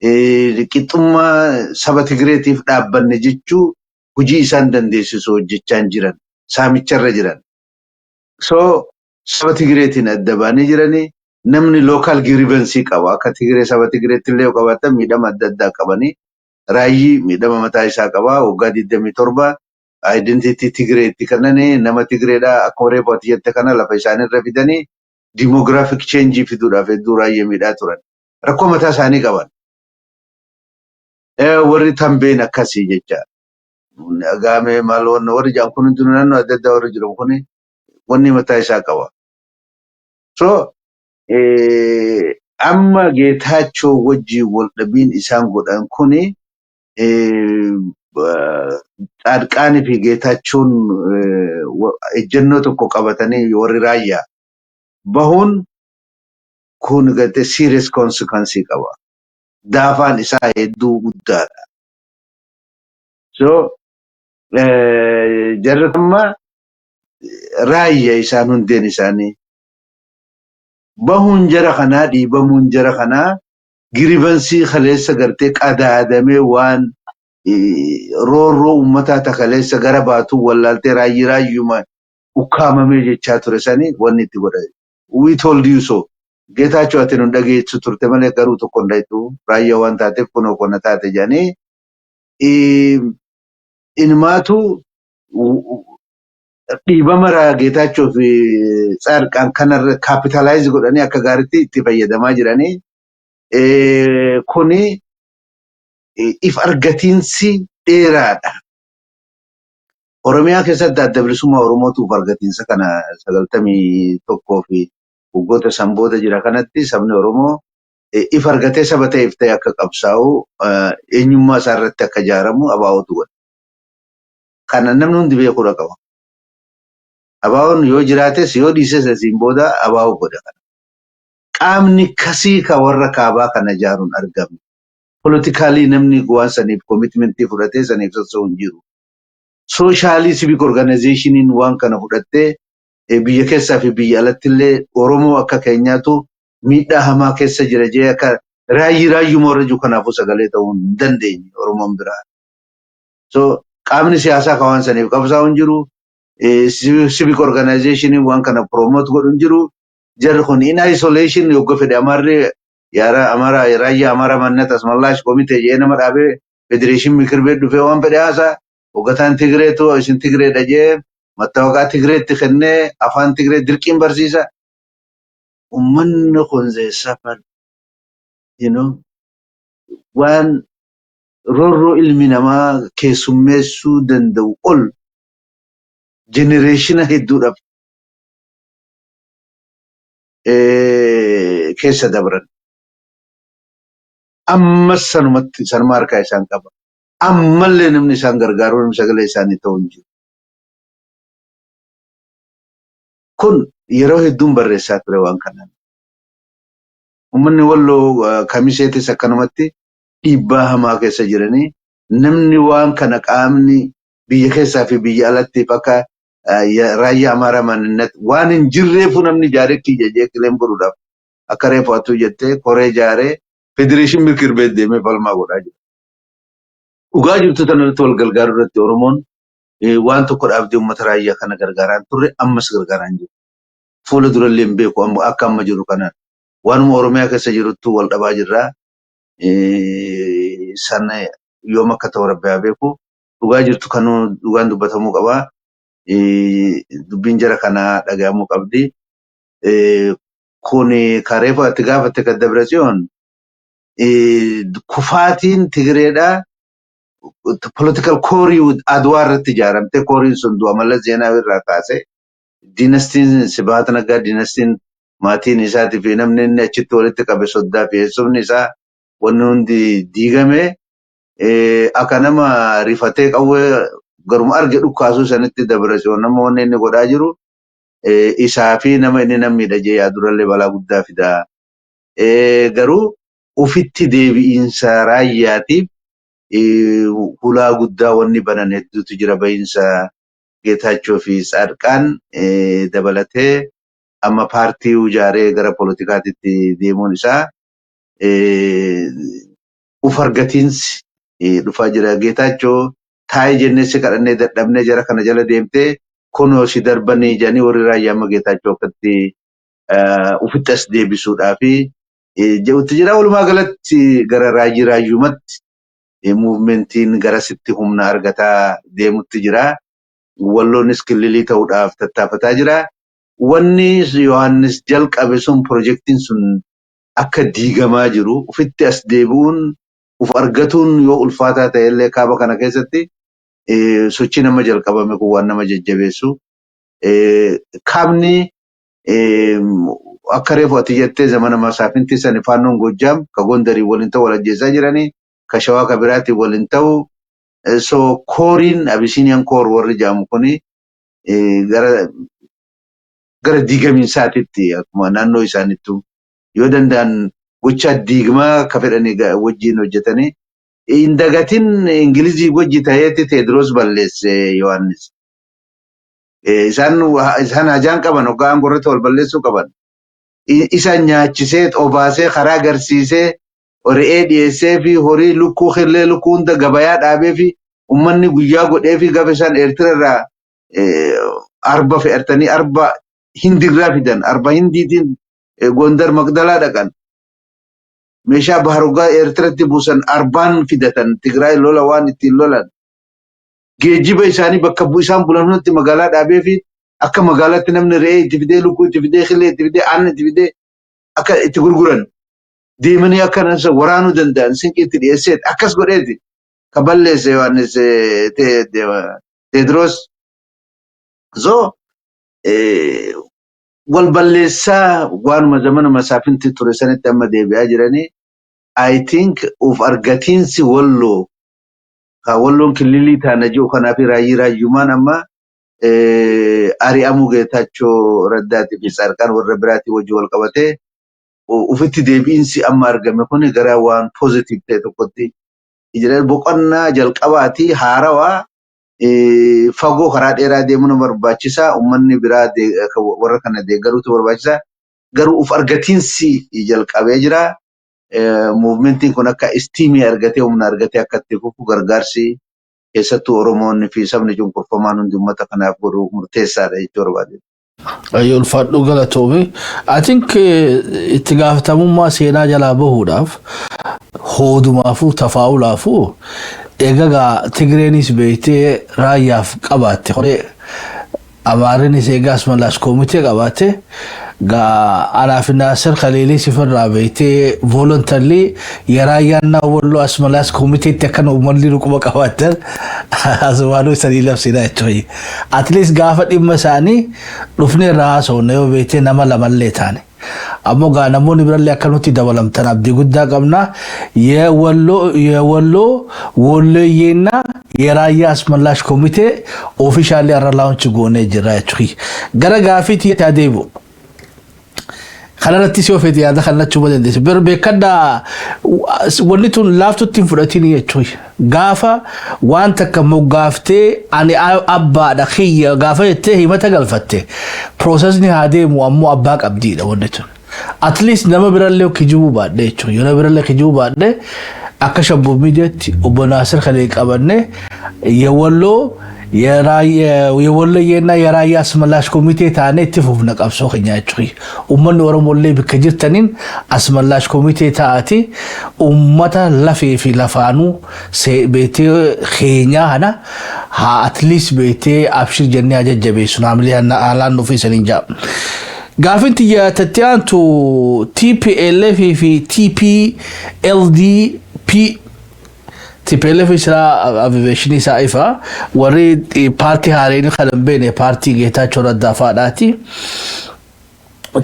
Qixxummaa saba Tigireetiif dhaabbanne jechuu hojii isaan dandeessisu hojjechaa hin jiran. Saamicharra jiran. So saba Tigireetiin adda baanii jiranii, namni local grievance qaba. Akka Tigiree saba Tigireetti illee yoo qabaatan miidhama adda addaa qabanii, raayyii miidhama mataa isaa qaba. Waggaa 27 identity Tigireetti kennanii, nama Tigireedhaa akkuma reefu ati jette kana lafa isaaniirra fidanii demographic change fiduudhaaf hedduu raayyee miidhaa turan. Rakkoo mataa isaanii qaban. Warri Tambeen akkasii jecha. Agaamee maal warri jedhan kun hundinuu naannoo adda addaa warri jiran kun wanni mataa isaa qaba. So amma Geetaachoo wajjin wal dhabiin isaan godhan kuni, Tsaadqaanii fi Geetaachoon ejjennoo tokko qabatanii warri raayyaa bahuun kun gartee serious consequence qaba. Daafaan isaa hedduu guddaadha. So jarri amma raayyaa isaan hundeen isaanii bahuun jara kanaa, dhiibamuun jara kanaa, grievance kaleessa gartee qadaadamee waan roorroo uummataa takaleessa gara baatuu wallaaltee raayyii raayyuma ukkaamamee jechaa ture sanii wanni itti godha. "We told you so. Geetaachoo, ati nu dhageessu turte malee garuu tokko hin dhayitu, raayyaa waan taateef kunoo qonna taate" jedhanii inumaatu. Dhiibama Geetaachoo fi Tsaadqaan kanarra capitalize godhanii akka gaariitti itti fayyadamaa jiranii. Kuni if argatiinsi dheeraadha. Oromiyaa keessatti Adda Bilisummaa Oromootu if argatiinsa kana 91 fi waggoota san booda jira kanatti sabni Oromoo if argatee saba ta'eef ta'e akka qabsaa'u, eenyummaa isaa irratti akka ijaaramu ABOtu godhe. Kana namni hundi beekuudha qaba. ABOn yoo jiraates yoo dhiises asiin booda ABO godhe kana. Qaamni kasii ka warra kaabaa kana ijaaruun argamne. Politically namni waan saniif commitmentii fudhatee saniif socho'u hin jiru. Social civic organizationiin waan kana fudhattee biyya keessaa fi biyya alatti illee Oromoo akka keenyaatu miidhaa hamaa keessa jira jee akka raayyii raayyuma warra jiru kanaafuu sagalee ta'uu hin dandeenye Oromoon biraa. So qaamni siyaasaa kan waan saniif qabsaa'u hin jiru. Civic organizationiin waan kana promote godhu hin jiru. Jarri kun in isolation yogga fedhe Amaarri yaara Amara raayyaa Amara ማንነት አስመላሽ ኮሚቴ jee nama dhaabee ፌዴሬሽን ምክር ቤት dhufee waan fedhe haasaa. Hoggataan Tigreetu isin Tigreedha jee mattaawaqaa Tigreetti kennee afaan Tigree dirqiin barsiisa. Uummanni kun they suffer waan roorroo ilmi namaa keessummeessuu danda'u ol generation hedduudhaaf keessa dabran. Ammas sanumatti sanuma harkaa isaan qaba. Ammallee namni isaan gargaaru, namni sagalee isaanii ta'u hin jiru. Kun yeroo hedduun barreessaa ture waan kanaan. Uummanni Walloo Kamiseetis akkanumatti dhiibbaa hamaa keessa jiranii namni waan kana qaamni biyya keessaa fi biyya alatti akka raayyaa Amaaraa ማንነት waan hin jirreefu namni ijaaree kiyya jee claim godhuudhaaf akka reefu atuu jettee koree ijaaree ፌዴሬሽን ምክር ቤት deemee falmaa godhaa jira. Dhugaa jirtu tanarratti wal gargaaruu irratti Oromoon waan tokko dhaabdee uummata raayyaa kana gargaaraa hin turre, ammas gargaaraa hin jiru. Fuula durallee hin beeku akka amma jiru kanaan. Waanuma Oromiyaa keessa jiruttu wal dhabaa jirraa. Sana yoom akka ta'u Rabbi haa beeku. Dhugaa jirtu kan dhugaan dubbatamuu qabaa. Dubbiin jara kanaa dhaga'amuu qabdi. Kun kareefu ati gaafatte kan Dabratsiyoon kufaatiin Tigireedhaa political core Adwaa irratti ijaaramte. Coreiin sun du'a Mallas Zeenaawi irraa kaasee dynastyn Sibahat Naggaa, dynastyn maatiin isaatii fi namni inni achitti walitti qabe, soddaa fi eessumni isaa wanni hundi diigame akka nama rifatee qawwee garuma arge dhukkaasuu sanitti Dabratsiyoon nama wanni inni godhaa jiru isaa fi nama inni nammiidha jee yaadurallee balaa guddaa fidaa. Garuu ufitti deebi'iinsa raayyaatiif hulaa guddaa wanni banan hedduutu jira. Bahiinsa Geetaachoo fi Tsaadqaan dabalatee amma paartii ijaaree gara poolitikaatitti deemuun isaa uf argatiinsi dhufaa jira. Geetaachoo taa'ee jennee si kadhannee dadhabnee jara kana jala deemtee kunoo si darbanii jedhanii warri raayyaa amma Geetaachoo akkatti ufitti as deebisuudhaa fi jedhutti jira. Walumaa galatti gara raayyii raayyumatti movementiin garasitti humna argataa deemutti jira. Walloonis kililii ta'uudhaaf tattaafataa jira. Wanni Yohaannis jalqabe sun, projectiin sun akka diigamaa jiru, ufitti as deebi'uun uf argatuun yoo ulfaataa ta'e illee kaaba kana keessatti sochii nama jalqabame kun waan nama jajjabeessu. Kaabni akka reefu ati jettee zamana masaafintii sani faannoon Gojjaam ka Gondarii waliin ta'u wal ajjeesaa jiranii, ka Shawaa ka biraatiin waliin ta'u. So coreiin Abisiiniyaan core warri jedhamu kuni gara diigamiinsaatitti akkuma naannoo isaaniittu yoo danda'an gochaa diigmaa ka fedhanii wajjin hojjetanii. Hin dagatin, Ingilizii wajji ta'eeti Teediroos balleesse Yohaannis. Isaan hajaan qaban hoggaa aangoo irratti wal balleessuu qaban. Isa nyaachisee, obaasee, karaa agarsiisee, re'ee dhiyeessee fi horii lukkuu killee lukkuu hunda gabayaa dhaabee fi uummanni guyyaa godhee fi gaafa isaan Eertira irraa arba fe'atanii arba Hindirraa fidan, arba Hindiitiin Gondar Maqdalaa dhaqan. Meeshaa baharugaa Eertiratti buusan arbaan fidatan Tigraay lola waan ittiin lolan. Geejjiba isaanii bakka isaan bulan hundatti magaalaa dhaabee fi akka magaalaatti namni re'ee itti fidee, lukkuu itti fidee, qilee itti fidee, aannan itti fidee akka itti gurguran, deemanii akka waraanuu danda'an sinqii itti dhiyeesseet akkas godheeti ka balleesse Yohaannis Teediroos. So wal balleessaa waanuma zamana masaafinti ture sanitti amma deebi'aa jiranii. I think uf argatiinsi Walloo ka Walloon kililii taana jiru kanaa fi raayyii raayyumaan amma ari'amuu Geetaachoo Raddaatii fi Tsaarqaan warra biraatii wajji wal qabatee ufitti deebi'insi amma argame kun gara waan positive ta'e tokkotti jira. Boqonnaa jalqabaatii haarawaa fagoo karaa dheeraa deemuu nu barbaachisa. Uummanni biraa warra kana deeggaruutu barbaachisa. Garuu uf argatiinsi jalqabee jira. Movementiin kun akka steamii argatee, humna argatee akka itti fufu gargaarsi keessattuu Oromoonni fi sabni cunqurfamaan hundi uummata kanaaf godhu murteessaadha jechuu barbaade. Ayyoo, ulfaadhu, galatoome. I think itti gaafatamummaa seenaa jalaa bahuudhaaf hoodumaafuu tafaa'ulaafuu eegagaa Tigreenis beektee raayyaaf qabaatte, horee Amaarinis eegaa Asmalaas koomitee qabaatte, gaa anaaf Naasir Khaliilii sifirraa beektee voluntarily የራያና ወሎ አስመላስ ኮሚቴtti akkana uummanni quba qabaatan asumaanuu isanii labsinaa jechuudha. At least gaafa dhimma isaanii dhufnee irraa haasofna yoo beektee nama lamallee taane. Ammoo gaa namoonni birallee akka nutti dabalamtan abdii guddaa qabna. የወሎ የወሎ ወሎዬና የራያ አስመላሽ ኮሚቴ officially har'a launch goonee jira jechuudha. Gara gaafiitti adeemu. Kanarratti si ofeeti yaada kallachuu dandeessu. Bir beekadhaa, wanni tun laaftutti hin fudhatin jechuudha. Gaafa waan takka moggaaftee ani abbaadha kiyya gaafa jettee himata galfatte, processni haa deemu, ammoo abbaa qabdiidha wanni tun. At least nama birallee kijibuu baadhe jechuudha. Yoo nama birallee kijibuu baadhe, akka Shabboo Miidiyaatti obbo Naasir Khalil qabanne የወሎ የወሎዬና የራያ አስመላሽ ኮሚቴ taanee itti fufna qabsoo keenya jechuudha. Uummanni Oromollee bakka jirtaniin asmallash komitee ta'ati uummata lafee fi lafaanuu beektee keenyaa kana haa at least beektee abshir jennee haa jajjabeessu, naamlee haalaan nuuf isaniin jaa. Gaafin tiyya aantu TPLF fi TPLDP. TPLF isaa abbreviation isaa ifa, warri paartii haareen kan hin beekne paartii Geetaachoo Raddaa fa'aadhaati.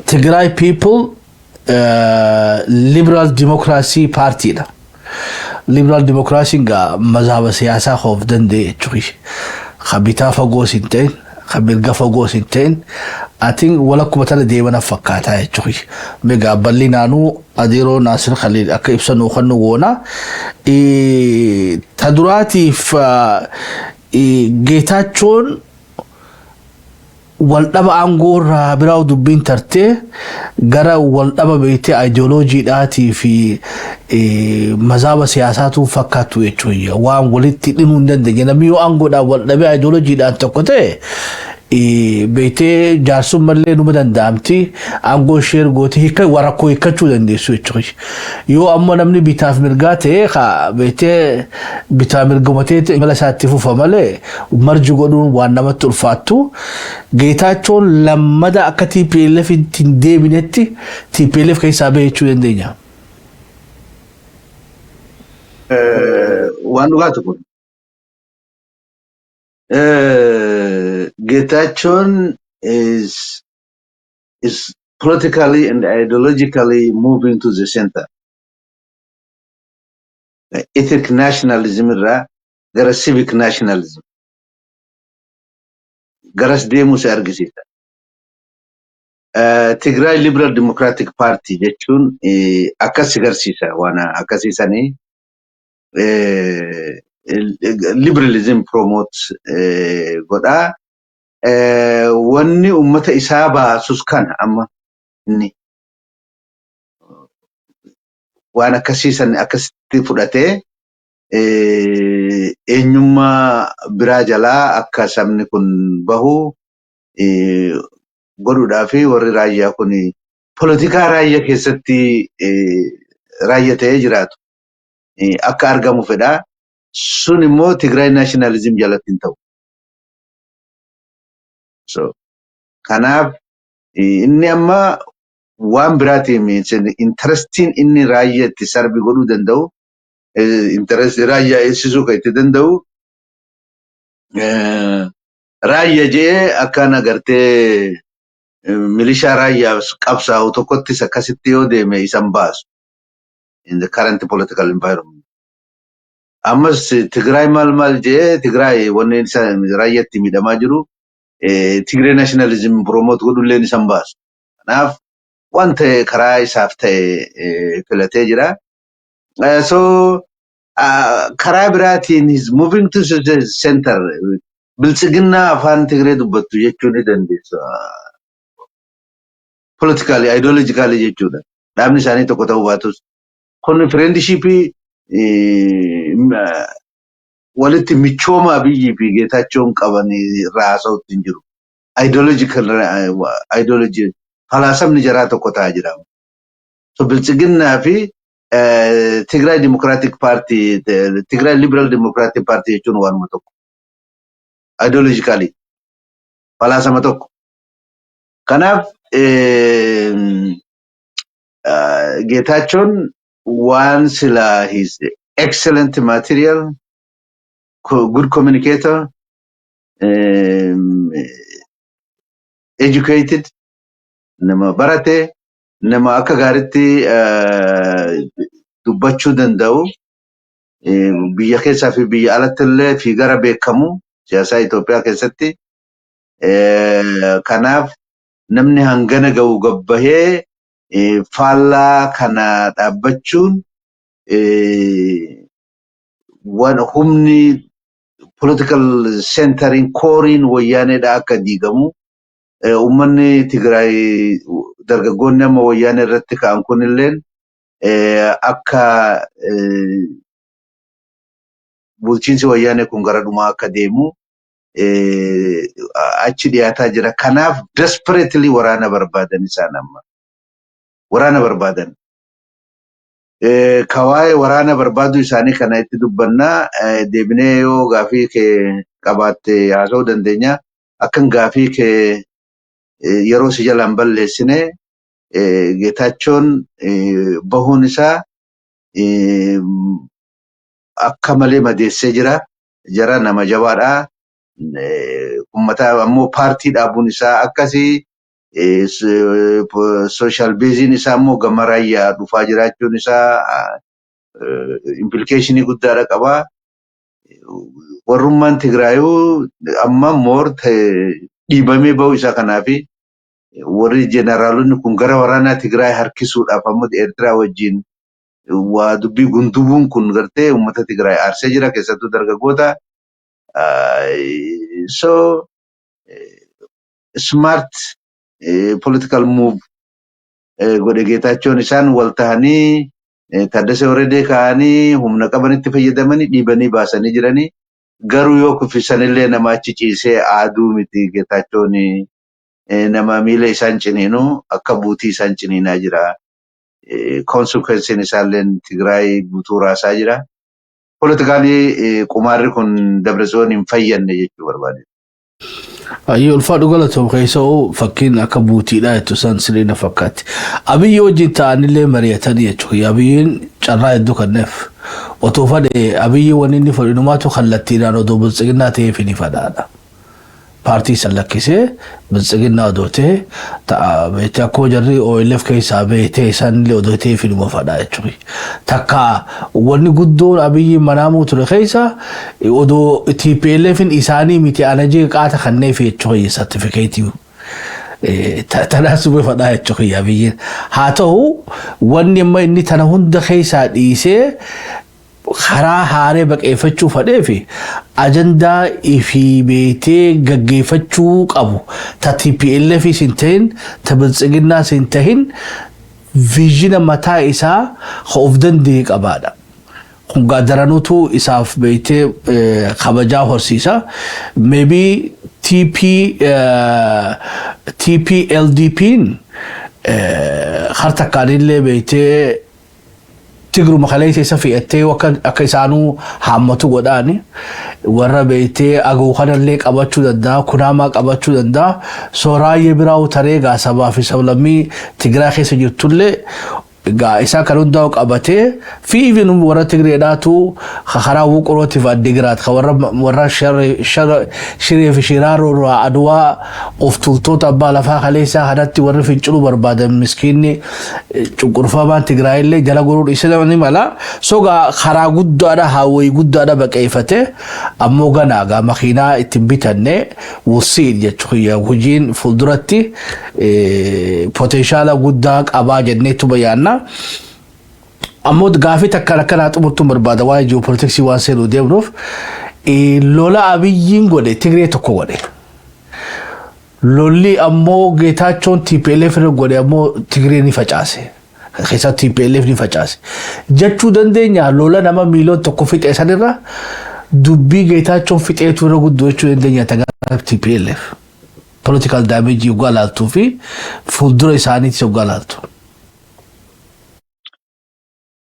Tigray People Liberal Democracy Partydha. Liberal Democracy gaa mazaaba siyaasaa of danda'e jechuudha. Kan bitaa fagoos hin ta'in, kan mirga fagoos hin ta'in, atiin walakkuma tana deeman fakkaataa jechuudha. Meegaa bal'inaanuu adeeroo Naasir Khaliil akka ibsanuu kan nu goona. Ta duraatiif Geetaachoon waldhaba aangoo irraa biraa dubbiin tartee gara waldhaba beektee ayidiyooloojiidhaatii fi mazaaba siyaasaatu fakkaattu jechuudha. Waan walitti dhimuu hin dandeenye. Namni yoo aangoodhaan waldhabee ayidiyooloojiidhaan tokko ta'e, beektee jaarsummallee numa danda'amti, aangoo ishee ergooti hiika rakkoo hiikkachuu dandeessu jechuudha. Yoo ammoo namni bitaaf mirgaa ta'e, beektee bitaa mirgumatee imala isaatti fufa malee marji godhuun waan namatti ulfaattu. Geetaachoon lammada akka TPLF hin deebinetti TPLF keessaa bahee jechuu dandeenya. Waan dhugaatu kun. Geetaachoon is politically and ideologically moving to the center. Ethnic nationalism irraa gara civic nationalism garas deemuu si argisiisa. Tigray Liberal Democratic Party jechuun akkas agarsiisa, waan akkasiisanii liberalism promote godhaa. Wanni uummata isaa baasus kana amma inni waan akkasiisan akkasitti fudhatee eenyummaa biraa jalaa akka sabni kun bahu godhuudhaa fi warri raayyaa kun poolitikaa raayyaa keessatti raayyaa ta'ee jiraatu akka argamu fedha. Sun immoo Tigraay nationalism jalatti hin ta'u. So kanaaf inni amma waan biraatiin interestiin inni raayyaa itti serve godhuu danda'u, interestii raayyaa eegsisuu kan itti danda'u, raayyaa jee akkaan agartee milishaa raayyaa qabsaa'u tokkottis akkasitti yoo deeme isan baasu in the current political environment. Ammas Tigraay maal maal jee Tigraay wanni isa raayyaatti miidhamaa jiru Tigree nationalism promote godhulleen isan baasu. Kanaaf waan ta'e karaa isaaf ta'e filatee jira. So karaa biraatiin is moving to the center. Biltsiginnaa afaan Tigree dubbattu jechuu ni dandeessa. Politically, ideologically jechuudha. Dhaabni isaanii tokko ta'uu baatus. Kun friendshipii walitti michooma Abiyyii fi Geetaachoon qaban irraa haasa'utti hin jiru. Ideological ideology falaasamni jaraa tokko ta'aa jira. So Biltsiginnaa fi Tigraay Democratic Party, Tigraay Liberal Democratic Party jechuun waanuma tokko. Ideologically falaasama tokko. Kanaaf Geetaachoon waan sila his excellent material, good communicator, educated, nama barate, nama akka gaariitti dubbachuu danda'u, biyya keessaa fi biyya alatti illee fi gara beekamu siyaasaa Itoophiyaa keessatti. Kanaaf namni hangana ga'u gabbahee faallaa kana dhaabbachuun waan humni political centering coreiin wayyaaneedha akka diigamu, uummanni Tigraay dargaggoonni amma wayyaanee irratti ka'an kunilleen akka bulchiinsi wayyaanee kun gara dhumaa akka deemu achi dhiyaataa jira. Kanaaf desperately waraana barbaadan isaan amma. Waraana barbaadan. Ka waa'ee waraana barbaaduu isaanii kana itti dubbannaa, deebinee yoo gaafii kee qabaatte haasa'uu dandeenya. Akkan gaafii kee yeroo si jalaan balleessine, Geetaachoon bahuun isaa akka malee madeessee jira. Jara nama jabaadha. Uummata ammoo paartii dhaabuun isaa akkasii, social baseiin isaa immoo gama raayyaa dhufaa jiraachuun isaa implicationii guddaadha qaba. Warrummaan Tigraayuu amma more dhiibamee bahuu isaa kanaafi warri jeneraalonni kun gara waraanaa Tigraay harkisuudhaaf ammoo Eertiraa wajjin waa dubbii gundubuun kun gartee uummata Tigraay aarsee jira, keessattuu dargaggoota. So smart political move godhe Geetaachoon. Isaan wal ta'anii Taaddasee Warradee ka'anii humna qabanitti fayyadamanii dhiibanii baasanii jiranii. Garuu yoo kuffisanillee nama achi ciisee aaduu miti. Geetaachoon nama miila isaan ciniinu akka buutii isaan ciniinaa jira. Consequenceiin isaallee Tigraay guutuu raasaa jira. Politically qumaarri kun Dabratsiyoon hin fayyadne jechuu barbaade. Ayyee, ulfaadhu, galatoom. Keessa'uu fakkiin akka buutiidha jettu san sirrii na fakkaatti. Abiyyi wajjin ta'anillee mari'atanii jechuudha. Abiyyiin carraa hedduu kenneef. Otoo fadhe Abiyyi wanni inni fedhu inumaatu kallattiidhaan odoo Biltsiginnaa ta'eef ni fadhaadha. Paartii san lakkisee Biltsiginnaa odoo ta'e ta'a beektee, akkuma jarri OLF keessaa beektee isaanillee odoo ta'eef inuma fadhaa jechuudha. Takka wanni guddoon Abiyyi manaamuu ture keessa odoo TPLFin isaanii miti ana jee qaata kanneef jechuudha, certificateii. Tanaas sube fadhaa jechuudha Abiyyiin. Haa ta'u, wanni amma inni tana hunda keessaa dhiisee karaa haaree baqeeffachuu fedhee fi ajandaa ifii beetee gaggeeffachuu qabu ta TPLF hin ta'in, ta Biltsiginnaas hin ta'in, visiona mataa isaa of danda'e qabaadha. Kun daranuutu isaaf beektee kabajaa horsiisa. Maybe TP TPLDP'n har takkaanillee beektee Tigruma kaleessa isa fe'attee akka isaanuu haammatu godhaani warra beektee Aguu kanallee qabachuu danda'a, Kunaamaa qabachuu danda'a. So Raayyee biraa taree gaa sabaa fi sablammii Tigiraa keessa jirtullee gaa isaa kan hundaa'u qabatee fi even warra Tigreedhaatu karaa Wuqurootiif Addigiraat ka warra Shiree fi Shiraaroo irraa Aduwaa of tultoota abbaa lafaa kaleessaa kanatti warri finciluu barbaadan, miskiinni cunqurfamaan Tigraayillee jala goruu dhiisee ni mala. So gaa karaa guddaadha, hawwii guddaadha baqeeffate. Ammoo ganaa gaa makiinaa ittiin bitanne wusiin jechuudha. Hojiin fuulduratti potential guddaa qabaa jenneetu bayaanna. Ammoo gaafii takkaan akkanaa xumurtuun barbaada, waa'ee ji'oopolitiksii waan seenuu deemnuuf, lola Abiyyiin godhe Tigree tokko godhe. Lolli ammoo Geetaachoon TPLF irra godhe ammoo Tigree ni facaase. Keessaa TPLF ni facaase. Jechuu dandeenya, lola nama 1 miiliyoon fixee sanirra dubbii Geetaachoon fixeetu irra guddoo jechuu dandeenya tagara TPLF. Political damage yoggaa laaltuu fi fuuldura isaaniitis yoggaa laaltu.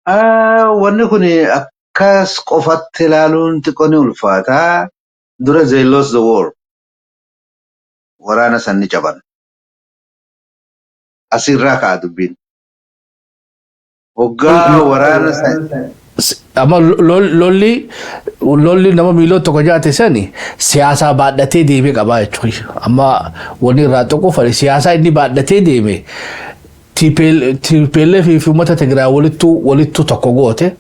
Wanni kun akkas qofatti ilaaluun xiqqoo ni ulfaata. Dura they lost the war. Waraana san ni caban. Asirraa ka'a dubbiin. Hoggaa waraana san Amma lolli nama 1 miiliyoon jaate sani siyaasaa baadhatee deemee qabaa jechuudha. Amma wanni irraa tokko fedhe siyaasaa inni baadhatee deeme TPLF fi uummata Tigraay walittuu tokko goote.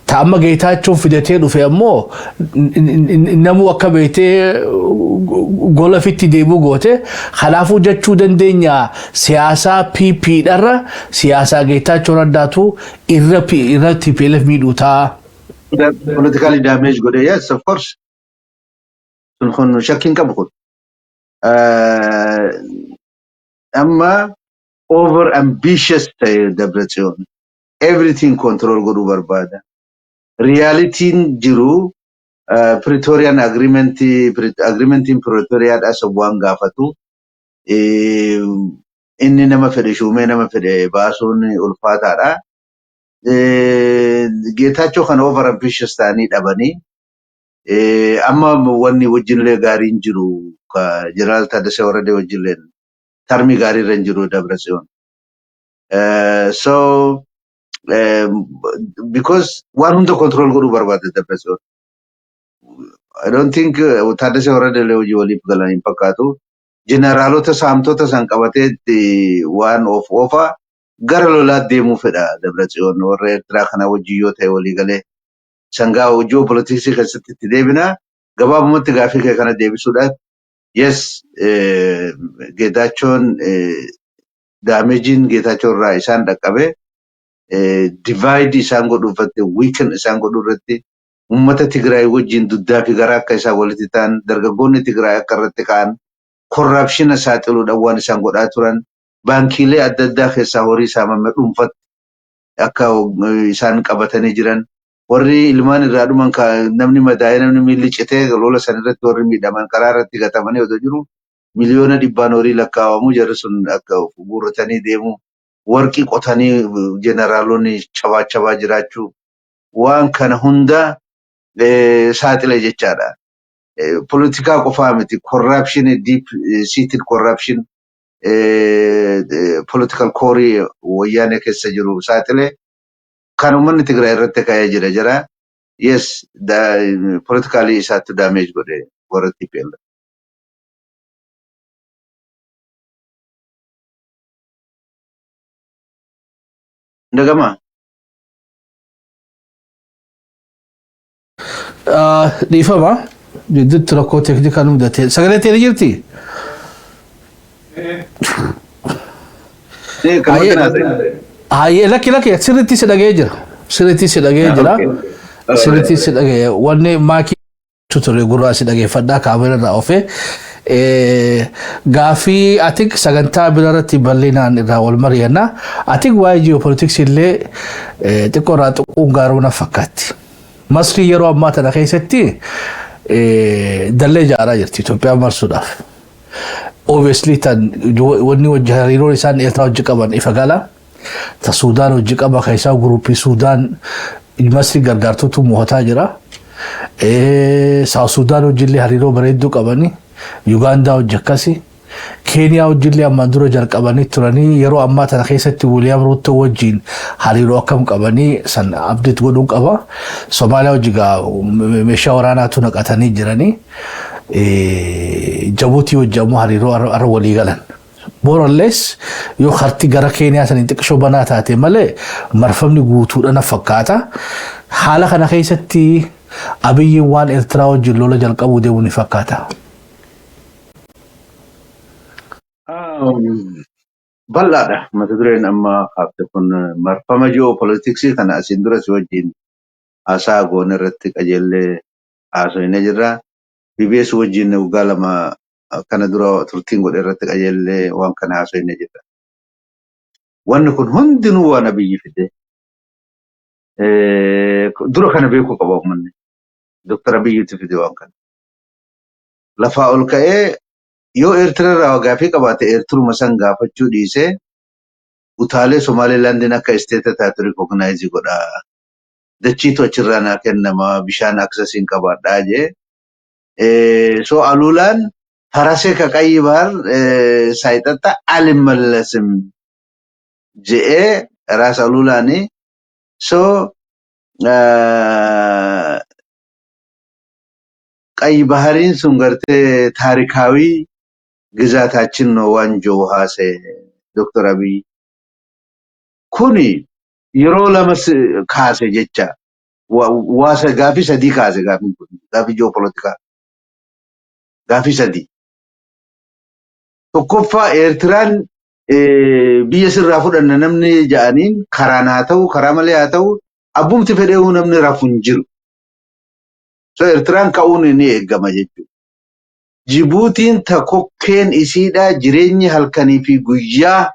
Ta amma Geetaachoon fidatee dhufe ammoo namuu akka beektee gola fitti deemuu goote. Kanaafuu jechuu dandeenya, siyaasaa PP dharra siyaasaa Geetaachoo Raddaatu irra TPLF miidhuu ta'a. Politically damage godhe, yes, of course. Sun kun shakkiin qabu kun. Amma over ambitious ta'e Dabratsiyoon. Everything control godhuu barbaada. Realityin jiru Pretorian agreement, agreementiin Pretoriyaadhaa san waan gaafatu, inni nama fedhe shuumee nama fedhe baasuun ulfaataadha. Geetaachoo kana over ambitious ta'anii dhabanii amma wanni wajjinillee gaariin jiru, Jeneraal Taddasee Warradee wajjinillee termii gaarii irra hin jiru Dabratsiyoon. So because waan hunda control godhuu barbaada Dabratsiyoon. I don't think Taaddasee Warradee illee hojii waliif galan hin fakkaatu. Jeneraalota saamtota san qabatee waan of oofa gara lolaatti deemuu fedha Dabratsiyoon, warra Eertiraa kana wajjin yoo ta'e walii galee sangaa ji'oopolitiksii keessatti itti deebina. Gabaabumatti gaafii kee kana deebisuudhaaf, yes, Geetaachoon damageiin Geetaachoo irraa isaan dhaqqabe divide isaan godhuu irratti, weaken isaan godhuu irratti, uummata Tigraay wajjin duddaa fi garaa akka isaan walitti ta'an, dargaggoonni Tigraay akka irratti ka'an, corruptiona saaxiluudhaan waan isaan godhaa turan, baankiilee adda addaa keessaa horii saamame dhuunfatti akka isaan qabatanii jiran, warri ilmaan irraa dhuman, namni madaa'ee, namni miilli citee lola san irratti, warri miidhaman karaa irratti gatamanii otoo jiru miliyoona dhibbaan horii lakkaa'amu jarri sun akka guurratanii deemu, warqii qotanii jeneraalonni cabaa cabaa jiraachuu, waan kana hunda saaxile jechaadha. Poolitikaa qofaa miti, corruption, deep seated corruption political core Wayyaanee keessa jiru saaxile, kan uummanni Tigraay irratti ka'ee jira jira. Yes, politically isaatti damage godhe warra TPLF. Ndagama. Dhiifama. Gidduutti rakkoo teeknikaa nu mudate. Sagalee ta'e jirti? Hayyee, lakki lakki, sirriitti si dhagee jira. Sirriitti si dhagee jira. Sirriitti si dhagee. Wanni maakii ture gurraa si dhageeffadhaa kaamera irraa ofe. Gaaffii atik sagantaa bira irratti bal'inaan irraa wal mari'anna. Atik waa'ee ji'oopolitiksii illee xiqqoo irraa tuquun gaaruu na fakkaatti. Masrii yeroo ammaa tana keessatti dallee ijaaraa jirti Itoophiyaa marsuudhaaf. Obviously tan wanni wajji hariiroon isaan Eertiraa wajji qaban ifa gala. Ta Suudaan hojii qaba keessaa guruppii Suudaan Masri gargaartutu mo'ataa jira. South Suudaan hojiillee hariiroo bareedduu qabani. Yugaandaa hojii akkasi. Keeniyaa hojiillee ammaan dura jalqabanii turanii, yeroo ammaa tana keessatti Wiiliyaam Ruuttoo wajjin hariiroo akkam qabanii san update godhuu qaba. Somaaliyaa hojii gaa meeshaa waraanaatu naqatanii jiranii. Jabuutii hojii ammoo hariiroo arra walii galan. More or less yoo harti gara Keeniyaa saniin xiqqishoo banaa taate malee marfamni guutuudha na fakkaata. Haala kana keessatti Abiyyiin waan Eertiraa wajjin lola jalqabuu deemu ni fakkaata. Bal'aadha mata dureen amma kaafte kun. Marfama ji'oopolitiksii kana asiin dura si wajjin haasaa goone irratti qajeellee haasofnee jirra. BBS wajjin waggaa 2 kana dura turtiin godhe irratti qajeellee waan kana haasofnee jirra. Wanni kun hundinuu waan Abiyyi fide. Dura kana beekuu qaba uummanni. Dooktar Abiyyitu fide waan kana. Lafaa ol ka'ee yoo Eertiraa irraa gaafii qabaate Eertiruma san gaafachuu dhiisee utaalee Somaalilaandiin akka state taatu recognize godha. Dachiitu achirraa naa kennama, bishaan accessiin qabaadhaa jee. So Aluulaan ፈረሴ ከቀይ ባህር ሳይጠጣ አልመለስም je'ee Raas Aluulaani. So ቀይ ባህሪin sun gartee ታሪካዊ ግዛታችን ነው waan jiru haasa'e Dr. Abiy. Kuni yeroo lama kaase jecha waa gaafii sadii kaase. Gaafiin kun gaafii ji'oopolitikaa gaafii sadii. Tokkoffaa, Eertiraan biyya sirraa fudhanna namni ja'aniin karaan haa ta'u, karaa malee haa ta'u, abbumti fedheewu namni rafu hin jiru. So Eertiraan ka'uun ni eeggama jechuudha. Jibuutiin ta kokkeen isiidhaa jireenyi halkanii fi guyyaa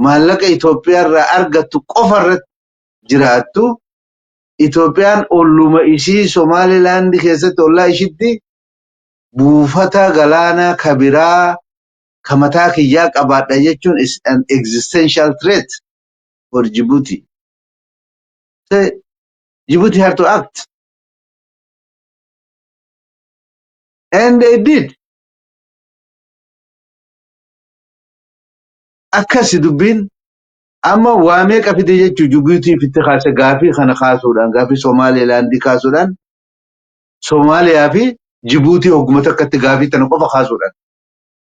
maallaqa Itoophiyaa irraa argattu qofa irratti jiraattu, Itoophiyaan olluma isii Somaalilaand keessatti ollaa ishitti buufata galaanaa kabiraa ka mataa kiyyaa qabaadha jechuun is an existential threat for Djibouti. So, Djibouti had to act. And they did. Akkasi dubbiin amma waa meeqa fide jechuu. Jibuutii fitti kaase gaafii kana kaasuudhaan, gaafii Somaalilaandii kaasuudhaan, Somaaliyaa fi Jibuutii hogguma takkatti gaafii tana qofa kaasuudhaan.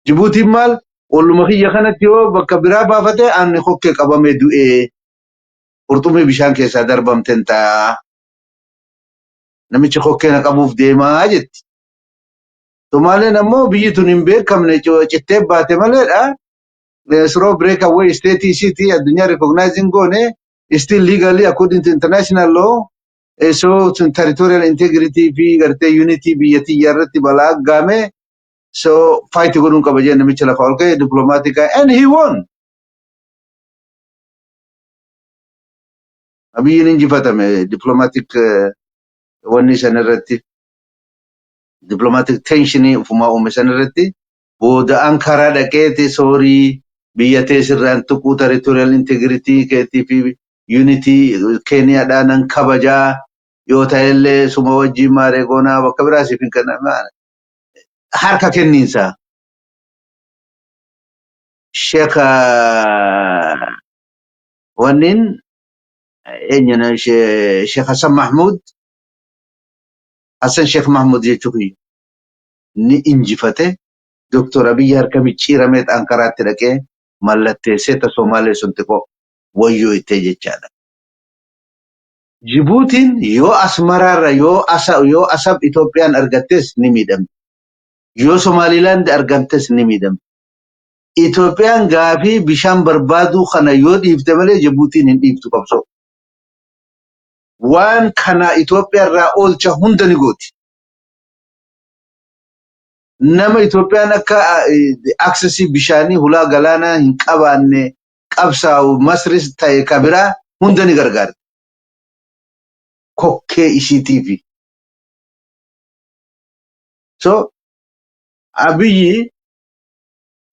Jibuutiin maal olluma kiyya kanatti yoo bakka biraa baafate ani kokkee qabamee du'ee qurxummii bishaan keessaa darbamten ta'a. Namichi kokkee na qabuuf deemaa jetti. Somaaleen ammoo biyyi tun hin beekamne, cittee baate maleedha. Slow break away state isiiti addunyaa recognizing goone, still legally according to international law, so territorial integrity fi gartee unity biyya tiyya irratti balaa aggaame, so fight godhuun qaba jee namicha lafa ol ka'e diplomatic, and he won. Abiyyiin injifatame diplomatic wanni san irratti, diplomatic tensionii ufumaa uume san irratti. Booda Ankaraa dhaqeeti sorry, biyya tee sirraan tuquu, territorial integrity keetii fi unity Keeniyaadhaa nan kabajaa, yoo ta'ellee suma wajjin maaree goonaa, bakka biraa siif hin kennan harka kenniinsa. Sheekh wannin eenyu, Sheekh Hassan Mahmud, Hassan Sheekh Mahmud jechuu kiyya, ni injifate. Dr. Abiyyi harka micciiramee Ankaraatti dhaqee mallatteessee ta Somaalee sun xiqqoo wayyoo ittee jechaadha. Jibuutiin yoo Asmaraarra yoo Asab Itoophiyaan argattes ni miidhamti. Yoo Somaalilaand argamtes ni miidhamti. Itoophiyaan gaafii bishaan barbaaduu kana yoo dhiifte malee Jibuutiin hin dhiiftu qabsoo. Waan kana Itoophiyaa irraa oolcha hunda ni gooti. Nama Itoophiyaan akka accessii bishaanii hulaa galaanaa hin qabaanne qabsaa'u Masris ta'e kabiraa hunda ni gargaarti. Kokkee ishiitiifi. So Abiyyi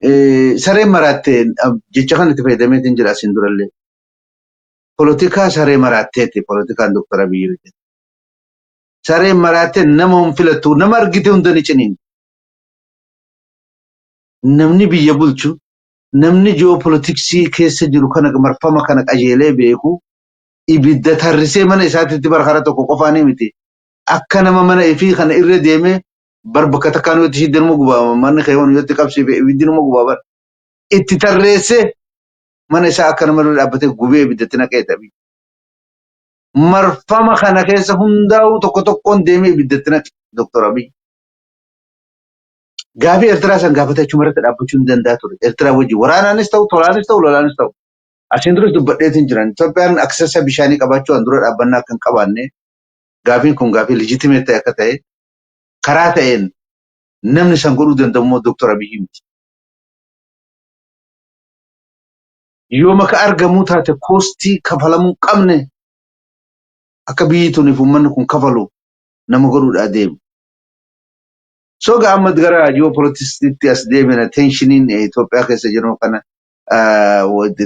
Sareen maraattee jecha kan itti fayyadameetiin jira asiin durallee. Polotikaa saree maraatteeti polotikaan Dooktar Abiyyi hojjete. Sareen maraattee nama hin filattu, nama argite hunda ni ciniin. Namni biyya bulchu, namni ji'oopolitiksii keessa jiru kana marfama kana qajeelee beeku, ibidda tarrisee mana isaatitti bara tokko qofaanii miti. Akka nama mana ifii kana irra deemee bar bakka takkaan yoo itti shiddanuma gubaa, manni keewwan yoo itti qabsiife ibiddi numa gubaa bar. Itti tarreessee mana isaa akka nama irra dhaabbatee gubee ibiddatti naqee tabi. Marfama kana keessa hundaa'u tokko tokkoon deemee ibiddatti naqe Dooktar Abiy. Gaafii Eertiraa san gaafatee achuma irratti dhaabbachuu hin danda'a ture. Eertiraa wajjin waraanaanis ta'u, tolaanis ta'u, lolaanis ta'u. Asiin duras dubbadheetiin jiran. Itoophiyaan access bishaanii qabaachuu an dura dhaabbannaa akka hin qabaanne, gaafiin kun gaafii legitimate ta'e akka ta'e, karaa ta'een namni san godhuu danda'u immoo Dooktar Abiyyi miti. Yoo maka argamuu taate cost kafalamuu hin qabne akka biyyi tuniif uummanni kun kafalu nama godhuudhaa deemu. So gaa amma gara ji'oopolitiksiitti as deemina, tensioniin Itoophiyaa keessa jiru kana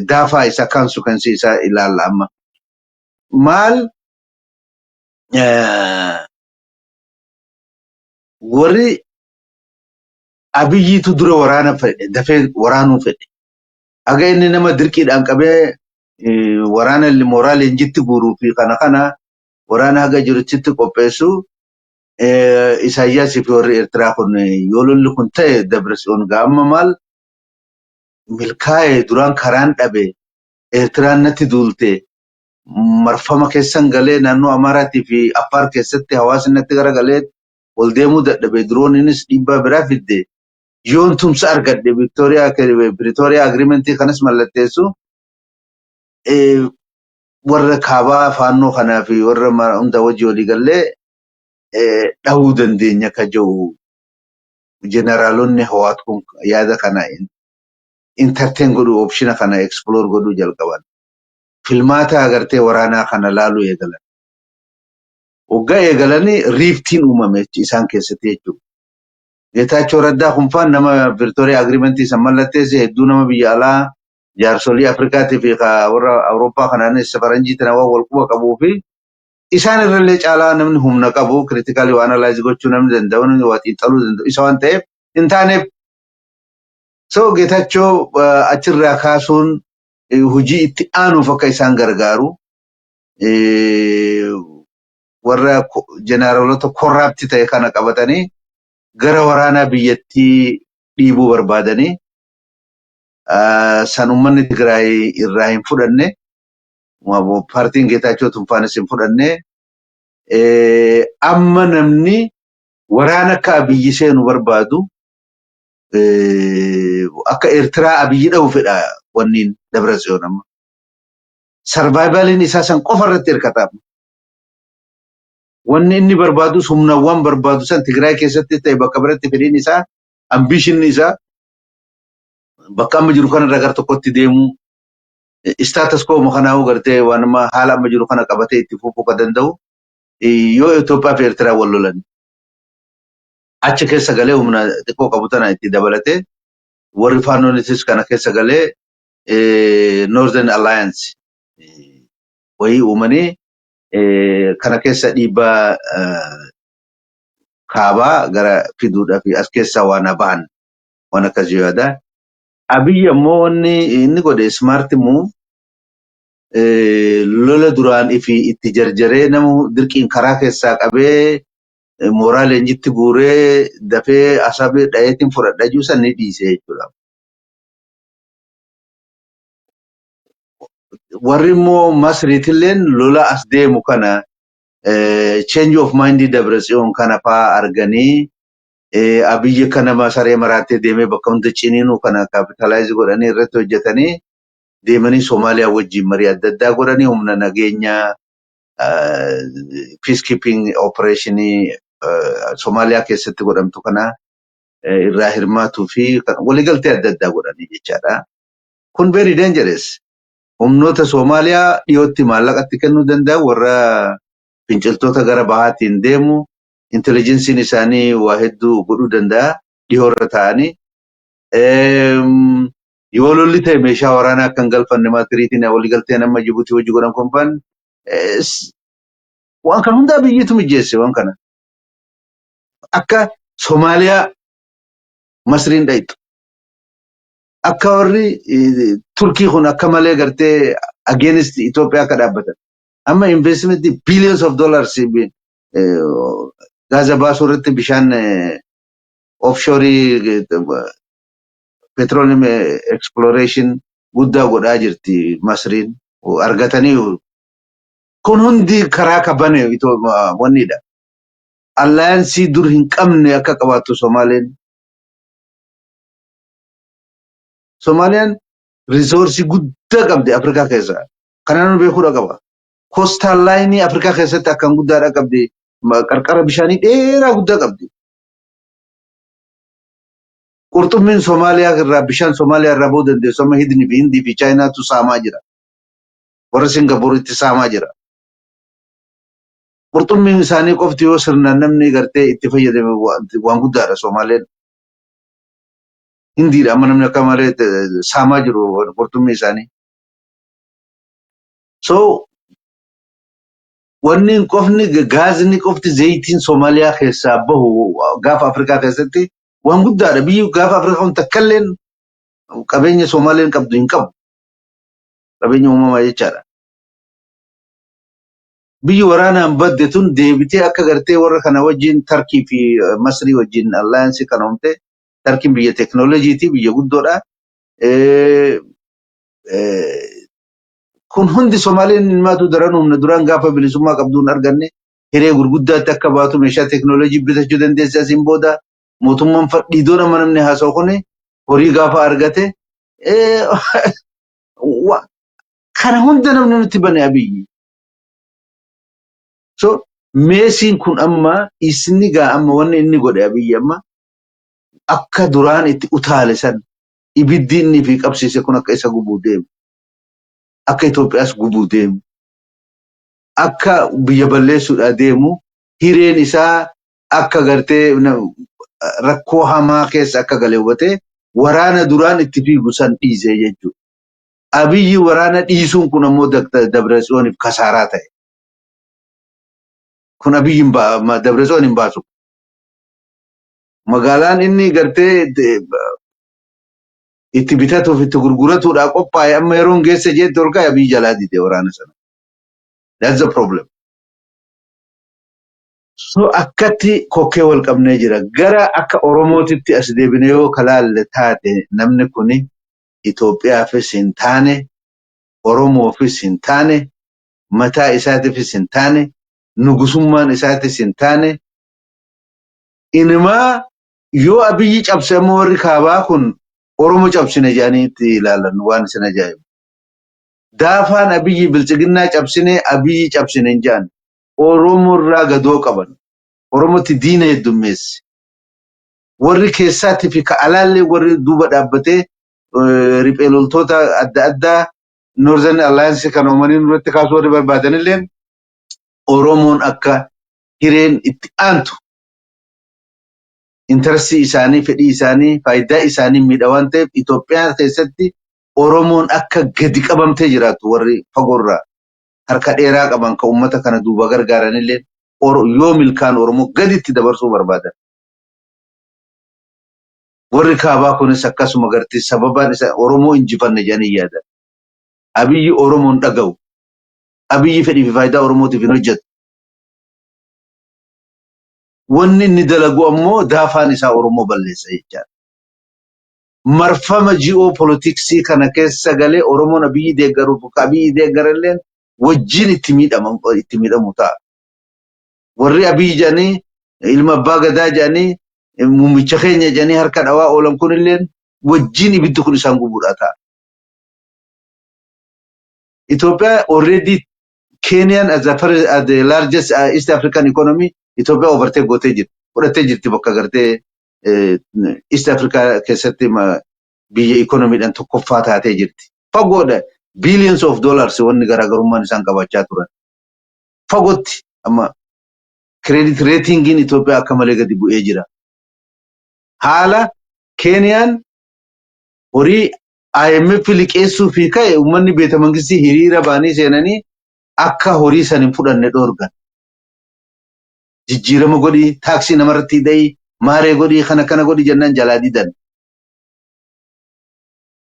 daafaa isaa, consequence isaa ilaalla amma. Maal warri Abiyyiitu dura waraana fedhe, dafee waraanuu fedhe. Haga inni nama dirqiidhaan qabee waraana mooraa leenjitti guuruu fi kana waraana haga jirutti qopheessu, Isaayyaasii fi warri Eertiraa kun yoo lolli kun ta'e Dabratsiyoon gaa amma maal milkaa'ee duraan karaan dhabe, Eertiraan natti duulte, marfama keessan galee naannoo Amaaraatii fi Affaar keessatti hawaasni natti garagalee ol deemuu dadhabe, dirooniinis dhiibbaa biraa fidde, yoon tumsa argadhe Victoria Pretoria agreementii kanas mallatteessu, warra kaabaa faannoo kanaa fi warra hunda wajji walii gallee dhahuu dandeenya akka jiru jeneraalonni Hawaat kun yaada kana entertain godhuu, option kana explore godhuu jalqaban. Filmaata agartee waraanaa kana laaluu eegalan. Waggaa eegalanii riftiin uumame isaan keessatti jechuudha. Geetaachoo Raddaa kun faan nama Pretoria agreementii san mallatteesse, hedduu nama biyya alaa jaarsolii Afrikaatii fi warra Awurooppaa kanaanis faranjii tana waan wal quba qabuu fi isaan irrallee caalaa namni humna qabu, critically waan analyze gochuu namni danda'u, namni waa xiinxaluu danda'u isa waan ta'eef hin taaneef. So Geetaachoo achirraa kaasuun hojii itti aanuuf akka isaan gargaaru warra jeneraalota corrupt ta'e kana qabatanii gara waraanaa biyyattii dhiibuu barbaadanii san uummanni Tigraay irraa hin fudhanne, paartiin Geetaachoo Tunfaanis hin fudhanne. Amma namni waraana akka Abiyyi seenu barbaadu akka Eertiraa Abiyyi dha'u fedha wanniin Dabratsiyoon amma. Survivaliin isaa san qofa irratti hirkata. Wanni inni barbaadus humnawwan barbaadu san Tigraay keessatti ta'e bakka biratti fedhiin isaa, ambitionni isaa bakka amma jiru kanarra gara tokkotti deemuu, status quo kanaa'uu gartee waan amma haala amma jiru kana qabatee itti fufuu kan danda'u yoo Itoophiyaa fi Eertiraa wal lolan achi keessa galee humna xiqqoo qabu tana itti dabalatee warri faannoonitis kana keessa galee Northern Alliance wayii uumanii kana keessa dhiibbaa kaabaa gara fiduudhaaf as keessaa waan ba'an waan akkasii yaada. Abiyyi ammoo wanni inni godhe smart move, lola duraan ifi itti jarjaree nama dirqiin karaa keessaa qabee mooraa leenjitti guuree dafee Asabee dhayeetiin fudhadha jiru san ni dhiise jechuudha. Warri immoo Masriitilleen lola as deemu kana, change of mind Dabratsiyoon kana fa'aa arganii, Abiyyi akka nama saree maraattee deemee bakka hunda ciniinuu kana capitalize godhanii irratti hojjetanii deemanii Somaaliyaa wajjin marii adda addaa godhanii humna nageenyaa peacekeeping operationii Somaaliyaa keessatti godhamtu kana irraa hirmaatuu fi waliigaltee adda addaa godhanii jechaadha. Kun very dangerous. Humnoota Somaaliyaa dhiyootti maallaqatti kennuu danda'an, warra finciltoota gara bahaatiin deemu, intelligenceiin isaanii waa hedduu godhuu danda'a dhiyoorra ta'anii. Yoo lolli ta'e meeshaa waraanaa akka hin galfanne maatiriitiin waliigalteen amma Jibuutii hojii godhan kun waan kana hundaa biyyitu mijeesse waan kana. Akka Somaaliyaa Masriin dhayitu. Akka warri Turkii kun akka malee gartee against Itoophiyaa akka dhaabbatan. Amma investment billions of dollars gaaza baasuu irratti, bishaan offshore petroleum exploration guddaa godhaa jirti Masriin argatanii. Kun hundi karaa kabane wannidha. Alliance dur hin qabne akka qabaattu Somaaleen. Somaaliyaan resource guddaa qabdi Afrikaa keessaa. Kana namni beekuudha qaba. Coastal line Afrikaa keessatti akkan guddaadha qabdi. Qarqara bishaanii dheeraa guddaa qabdi. Qurxummiin Somaaliyaa irraa, bishaan Somaaliyaa irraa bahuu dandeessu amma Hindii fi Chaayinaatu saamaa jira. Warra Singaapuritti saamaa jira. Qurxummiin isaanii qofti yoo sirnaan namni gartee itti fayyadame waan guddaadha Somaaleen. Hindiidha amma namni akka malee saamaa jiru qurxummii isaanii. So wanni qofni, gaazni qofti, zayitiin Somaaliyaa keessaa bahu gaafa Afrikaa keessatti waan guddaadha. Biyyi gaafa Afrikaa kun takkalleen qabeenya Somaaleen qabdu hin qabu. Qabeenya uumamaa jechaadha. Biyyi waraanaan badde tun deebitee akka gartee warra kana wajjin, Tarkii fi Masrii wajjin alliance kan uumte. Tarkiin biyya teeknooloojiiti, biyya guddoodha. Kun hundi Somaaleen ilmaatu daran humna duraan gaafa bilisummaa qabduun arganne hiree gurguddaatti akka baatu, meeshaa teeknooloojii bitachuu dandeesse. Asiin booda mootummaan fadhiidoo nama namni haasa'u kuni horii gaafa argate kana hunda namni nutti bane Abiyyi. So meesiin kun amma isni gaa amma wanni inni godhe, Abiyyi amma akka duraan itti utaale san ibiddi inni fi qabsiise kun akka isa gubuu deemu. Akka Itoophiyaas gubuu deemu. Akka biyya balleessuudhaa deemu, hireen isaa akka gartee rakkoo hamaa keessa akka gale hubatee waraana duraan itti fiigu san dhiisee jechuudha. Abiyyi waraana dhiisuun kun ammoo Dabratsiyooniif kasaaraa ta'e. Kun Abiyyi Dabratsiyoon hin baasu. Magaalaan inni gartee itti bitatuuf itti gurguratuudhaa qophaa'e amma yeroon geesse jeetti ol ka'e, Abiyyi jalaa dide waraana sana. That's the problem. So akkatti kokkee wal qabnee jira. Gara akka Oromootitti as deebine yoo kalaalle taate, namni kuni Itoophiyaafis hin taane, Oromoofis hin taane, mataa isaatiifis hin taane, nugusummaan isaatis hin taane, inumaa yoo Abiyyi cabse ammoo warri kaabaa kun Oromoo cabsine jedhanii itti ilaalan waan isin ajaa'ibu. Daafaan Abiyyi bilchiginnaa cabsine, Abiyyi cabsine hin jedhan. Oromoo irraa gadoo qaban. Oromootti diina heddummeesse. Warri keessaatii fi ka alaallee warri duuba dhaabbatee riphee loltoota adda addaa Northern Alliance kan uumanii nurratti kaasuu warri barbaadanillee, Oromoon akka hireen itti aantu interest isaanii, fedhii isaanii, faayidaa isaanii miidha waan ta'eef, Itoophiyaa keessatti Oromoon akka gadi qabamtee jiraattu warri fagoorraa harka dheeraa qaban kan uummata kana duuba gargaaranillee yoo milkaan Oromoo gaditti dabarsuu barbaadan. Warri kaabaa kunis akkasuma gartee sababaan isa Oromoo injifanne jedhanii yaadan. Abiyyi Oromoon dhaga'u. Abiyyi fedhii fi faayidaa Oromootiif hin hojjetu. Wanni inni dalagu ammoo daafaan isaa Oromoo balleessa jechaadha. Marfama ji'oo-politics kana keessa galee Oromoon Abiyyi deeggaruuf ka Abiyyi deeggaralleen wajjin itti miidhamu ta'a. Warri Abiyyi jedhanii, ilma abbaa gadaa jedhanii, muummicha keenya jedhanii harka dhawaa oolan kunilleen wajjin ibiddi kun isaan gubuudha ta'a. Itoophiyaa already Kenyan as the, first, as the largest East African economy Itoophiyaa overtake gootee jirti. Fudhattee jirti bakka gartee East Africa keessatti biyya economydhaan tokkoffaa taatee jirti. Fagoodha. Billions of dollars wanni garaagarummaan isaan qabaachaa turan. Fagootti amma credit ratingiin Itoophiyaa akka malee gadi bu'ee jira. Haala Keeniyaan Horii IMF liqeessuu fi ka'e uummanni beeta mangistii hiriira ba'anii seenanii akka horii san hin fudhanne dhoorgan. Jijjiirama godhii, taaksii namarratti hidhii, maaree godhii, kana kana godhii jennaan jalaa didan.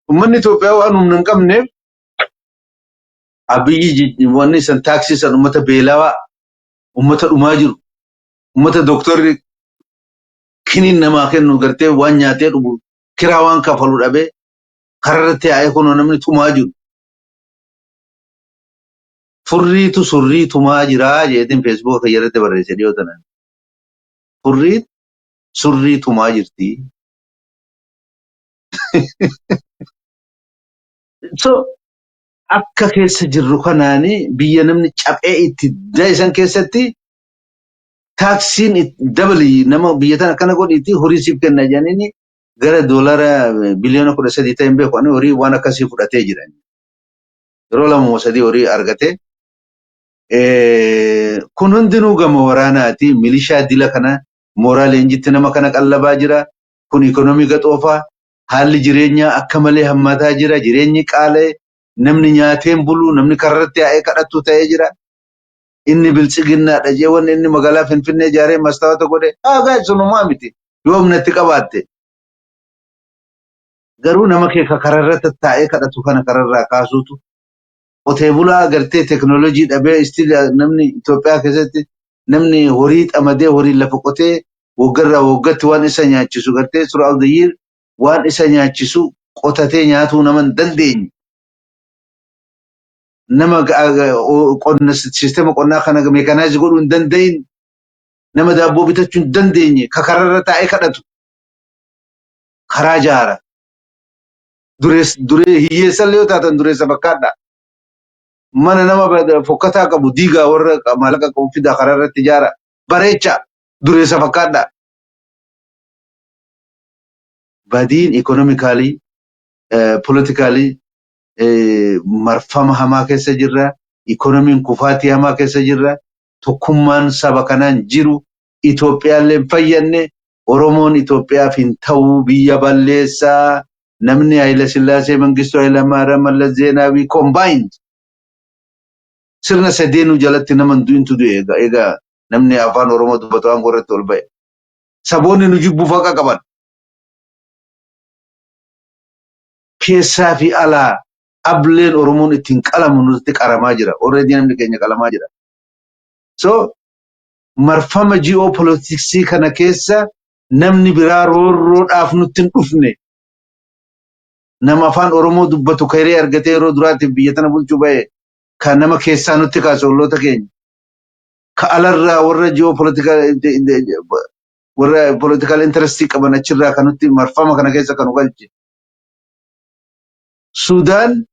Uummanni Itoophiyaa waan humna hin qabneef, Abiyyi wanni san taaksii san uummata beelawaa, uummata dhumaa jiru, uummata dooktorri kiniin namaa kennu gartee waan nyaatee dhugu kiraa waan kafalu dhabee kararratti yaa'ee kunoo namni tumaa jiru. Furriitu surrii tumaa jiraa jeetiin Facebook irratti barreesse dhiyoo tanan. Furriit surrii tumaa jirti. So akka keessa jirru kanaani biyya namni caphee itti da'isan keessatti taaksiin dabalii nama biyya tana akkana godhiitti horii siif kenna jedhaniini gara doolara biliyoona 13 ta'e hin beeku, ani horii waan akkasii fudhatee jira. Yeroo lama moo sadii horii argate. Kun hundinuu gama waraanaati. Milishaa dila kana mooraa leenjitti nama kana qallabaa jira. Kun ikonomii gaxoofaa. Haalli jireenyaa akka malee hammaataa jira. Jireenyi qaala'e. Namni nyaateen bulu, namni karratti yaa'ee kadhattu ta'ee jira. Inni biltsiginnaadha jee wanni inni magaalaa Finfinnee ijaaree mastaawata godhe haa sunumaa miti yoo humna itti qabaatte. Garuu nama kee kararratti taa'ee kadhatu kana kararraa kaasuutu, qotee bulaa agartee teknoolojii dhabee, still namni Itoophiyaa keessatti namni horii xamadee horii lafa qotee waggarraa waggatti waan isa nyaachisu gartee throughout the year waan isa nyaachisu qotatee nyaatuu nama hin dandeenye. Nama qonna sisteema qonnaa kana mechanize godhuu hin danda'in, nama daabboo bitachuu hin dandeenye ka kararra taa'ee kadhatu karaa jaara. Duree hiyyeessallee yoo taatan dureessa fakkaadha. Mana nama fokkataa qabu diigaa, warra maallaqa qabu fidaa karaa irratti ijaara. Bareecha, dureessa fakkaadha. Badiin economically, politically marfama hamaa keessa jirra. Ikonomiin kufaatii hamaa keessa jirra. Tokkummaan saba kanaan jiru. Itoophiyaallee hin fayyanne. Oromoon Itoophiyaaf hin ta'u, biyya balleessaa. Namni Haayila Sillaasee, Mangistuu Hayilamaariyaam, Mallas Zeenaawii combined sirna sadeenuu jalatti nama hin du'intu du'e. Egaa namni afaan Oromoo dubbatu aangoo irratti ol ba'e. Saboonni nu jibbuuf haqa qaban. Keessaa fi alaa ableen Oromoon ittiin qalamu nutti qaramaa jira. Already namni keenya qalamaa jira. So marfama ji'oopolitiksii kana keessa namni biraa roorroodhaaf nutti hin dhufne. Nama afaan Oromoo dubbatu karee argatee yeroo duraatiif biyya tana bulchuu ba'e kan nama keessaa nutti kaasu olloota keenya. Ka alarraa warra geopolitical, warra political interestii qaban achirraa kan nutti marfama kana keessa kan nu galche. Sudaan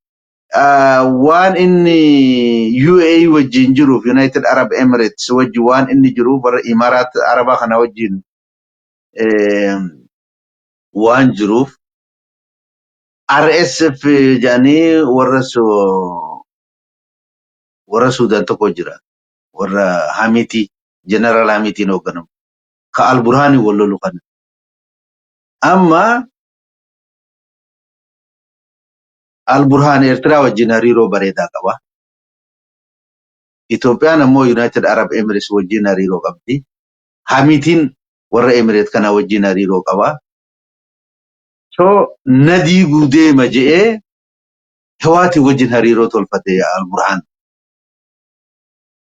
waan inni UAE wajjin jiruuf, United Arab Emirates wajjin waan inni jiruuf, warra Imaaraat Arabaa kana wajjin waan jiruuf, RSF jedhanii warra Suudaan tokko jira. Warra Hamitii, Jeneraal Hamitiin hoogganamu. Ka Alburhaanii wal lolu kana. Amma Alburhaan Eertiraa wajjin hariiroo bareedaa qaba. Itoophiyaan ammoo United Arab Emirates wajjin hariiroo qabdi. Hamitiin warra Emirates kana wajjin hariiroo qaba. So na diiguu deema je'ee Hawaatii wajjin hariiroo tolfate Alburhaan.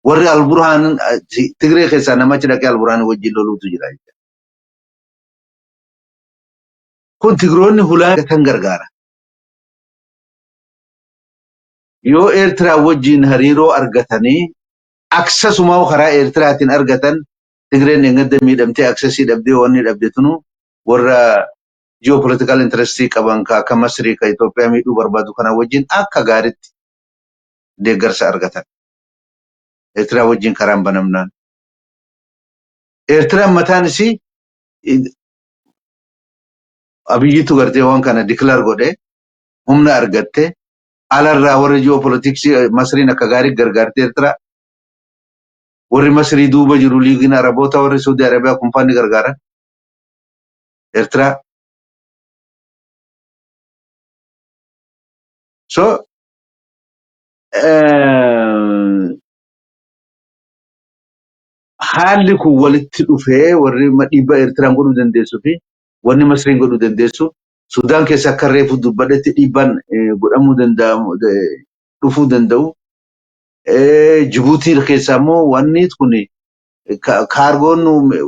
Warri Alburhaan Tigree keessaa nama achi dhaqee Alburhaan wajjin loluutu jira. Kun Tigiroonni hulaa kan gargaara. Yoo Eertiraa wajjin hariiroo argatanii accessuma karaa Eertiraatiin argatan, Tigreen eeggadda miidhamtee accessii dhabdee wanni dhabde tunu warra geopolitical interestii qaban ka akka Masrii ka Itoophiyaa miidhuu barbaadu kana wajjin akka gaariitti deeggarsa argatan. Eertiraa wajjin karaan banamnaan. Eertiraan mataan isii Abiyyitu gartee waan kana declare godhe, humna argatte, alarraa warri geopoliticsii Masriin akka gaarii gargaarte Eertiraa. Warri Masrii duuba jiru, liigiin Araboota, warri Saudi Arabiyaa kumpaan ni gargaaran. Eertiraa. So haalli kun walitti dhufee, warri dhiibbaa Eertiraan godhuu dandeessuu fi wanni Masriin godhuu dandeessu, Sudaan keessa akka reefu dubbadhetti dhiibbaan godhamuu danda'amu dhufuu danda'u. Jibuutii keessa immoo wanni kun kaargoon,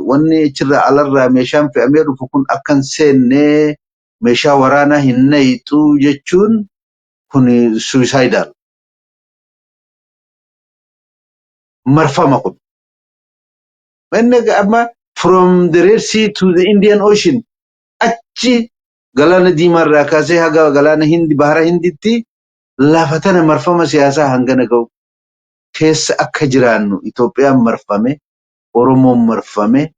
wanni achirraa alarraa meeshaan fe'amee dhufu kun akka hin seenne, meeshaa waraanaa hin naqxu jechuun kun suicidal. Marfama kun. Inni amma from the Red Sea to the Indian Ocean, achi galaana diimaarraa kaasee haga galaana Hindi, bahara Hinditti lafa tana marfama siyaasaa hangana ga'u keessa akka jiraannu, Itoophiyaan marfame, Oromoon marfame.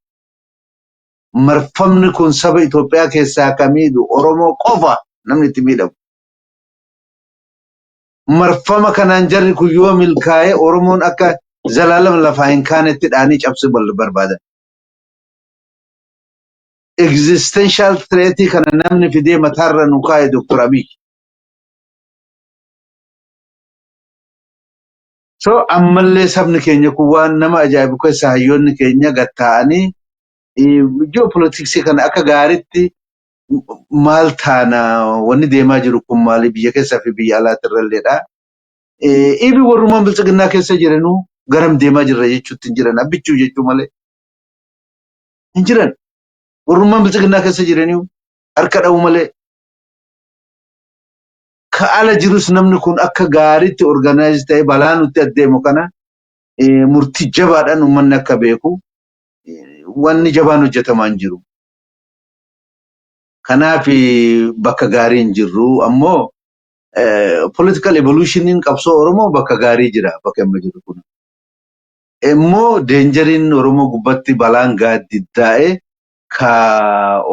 Marfamni kun saba Itoophiyaa keessaa ka miidhu Oromoo qofa namni itti miidhamu. Marfama kanaan jarri kun yoo milkaa'e, Oromoon akka zalaalama lafaa hin kaanetti dhaanii cabsuu barbaadan. Existential threat kana namni fidee mataarra nu kaa'e Dr. Abiy. So ammallee sabni keenya kun, waan nama ajaa'ibu keessa, hayyoonni keenya gatta'anii ji'opolitiksii kana akka gaariitti maal taana, wanni deemaa jiru kun maali, biyya keessaa fi biyya alaatti irralleedha. Ibi warrumaan biltsiginnaa keessa jiranuu garam deemaa jirra jechuutti hin jiran, abbichuu jechuu malee hin jiran. Warrummaan biltsiginnaa keessa jiranii harka dha'uu malee. Ka ala jirus namni kun akka gaariitti organize ta'ee balaa nutti adeemu kana murtii jabaadhaan uummanni akka beeku wanni jabaan hojjetamaa hin jiru. Kanaaf bakka gaarii hin jirru, ammoo political evolutioniin qabsoo Oromoo bakka gaarii jira bakka amma jiru kun. Immoo dangeriin Oromoo gubbatti balaan gaaddiddaa'e ka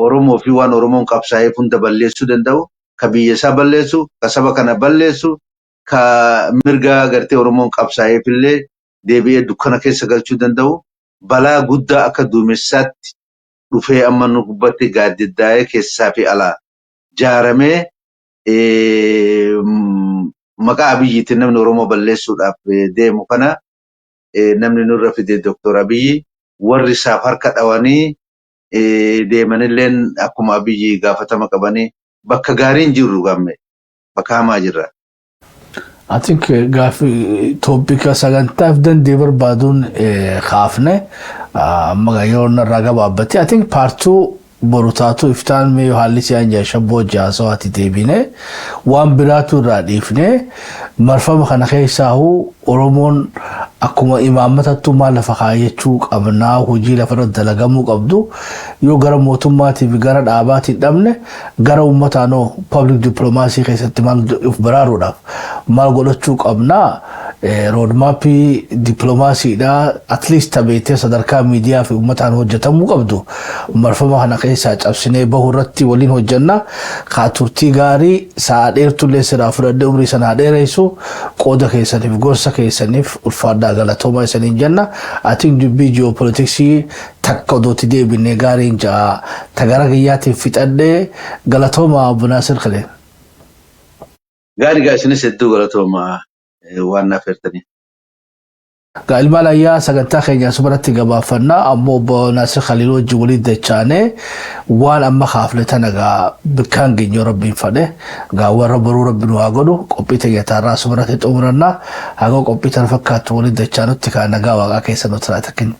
Oromoo fi waan Oromoon qabsaa'eef hunda balleessuu danda'u, ka biyya isaa balleessu, ka saba kana balleessu, ka mirga gartee Oromoon qabsaa'eef illee deebi'ee dukkana keessa galchuu danda'u, balaa guddaa akka duumessaatti dhufee amma nu gubbatti gaaddiddaa'ee keessaa fi alaa jaaramee maqaa Abiyyiitiin namni Oromoo balleessuudhaaf deemu kana namni nurra fide Dr. Abiyyi, warri isaaf harka dhawanii deemanilleen akkuma Abiyyi gaafatama qabanii bakka gaariin jirru, gamme bakka hamaa jirra. I think gaaffii topica sagantaaf dandee barbaaduun kaafne amma yeroo narraa gabaabbate. I think part two boru taatu, iftaan mee haalli si'aan jaa shabboo jaasawaati deebine waan biraatu irraa dhiifne, marfama kana keessaahuu Oromoon akkuma imaammatattuu maal lafa kaayyachuu qabnaa, hojii lafarra dalagamuu qabdu, yoo gara mootummaatii fi gara dhaabaatiin dhabne, gara uummataanoo public diplomacy keessatti maal of baraaruudhaaf maal godhachuu qabnaa, roadmapii dippiloomaasiidhaa at least tabeetee sadarkaa miidiyaa fi uummataan hojjetamuu qabdu marfama kana keessaa cabsinee bahu irratti waliin hojjenna. Kaa turtii gaarii sa'a dheertullee siraa fudhadhee umrii sanaa dheeressu, qooda keessaniif, gorsa keessaniif ulfaadhaa, galatoomaa isaniin jenna. Atiin dubbii ji'oopolitiksii takka odooti deebinee gaariin ja'a tagara kiyyaatiif fixadhee, galatoomaa Obbo Naasir Khalil. Gaarii gaa, isinis hedduu galatoomaa waan naaf eertaniif. Gaa ilmaan ayyaa, sagantaa keenya asumarratti gabaafannaa, ammoo obbo Naasir Khaliil wajjin waliin dachaanee waan amma kaafne tana gaa bikkaan geenyoo rabbiin fadhe gaa warra boruu rabbi nu haa godhu. Qophii teenya taarraa asumarratti xumurannaa. Haga qophii tana fakkaattu waliin dachaanutti kaa nagaa waaqaa keessa nu tiraata keenya.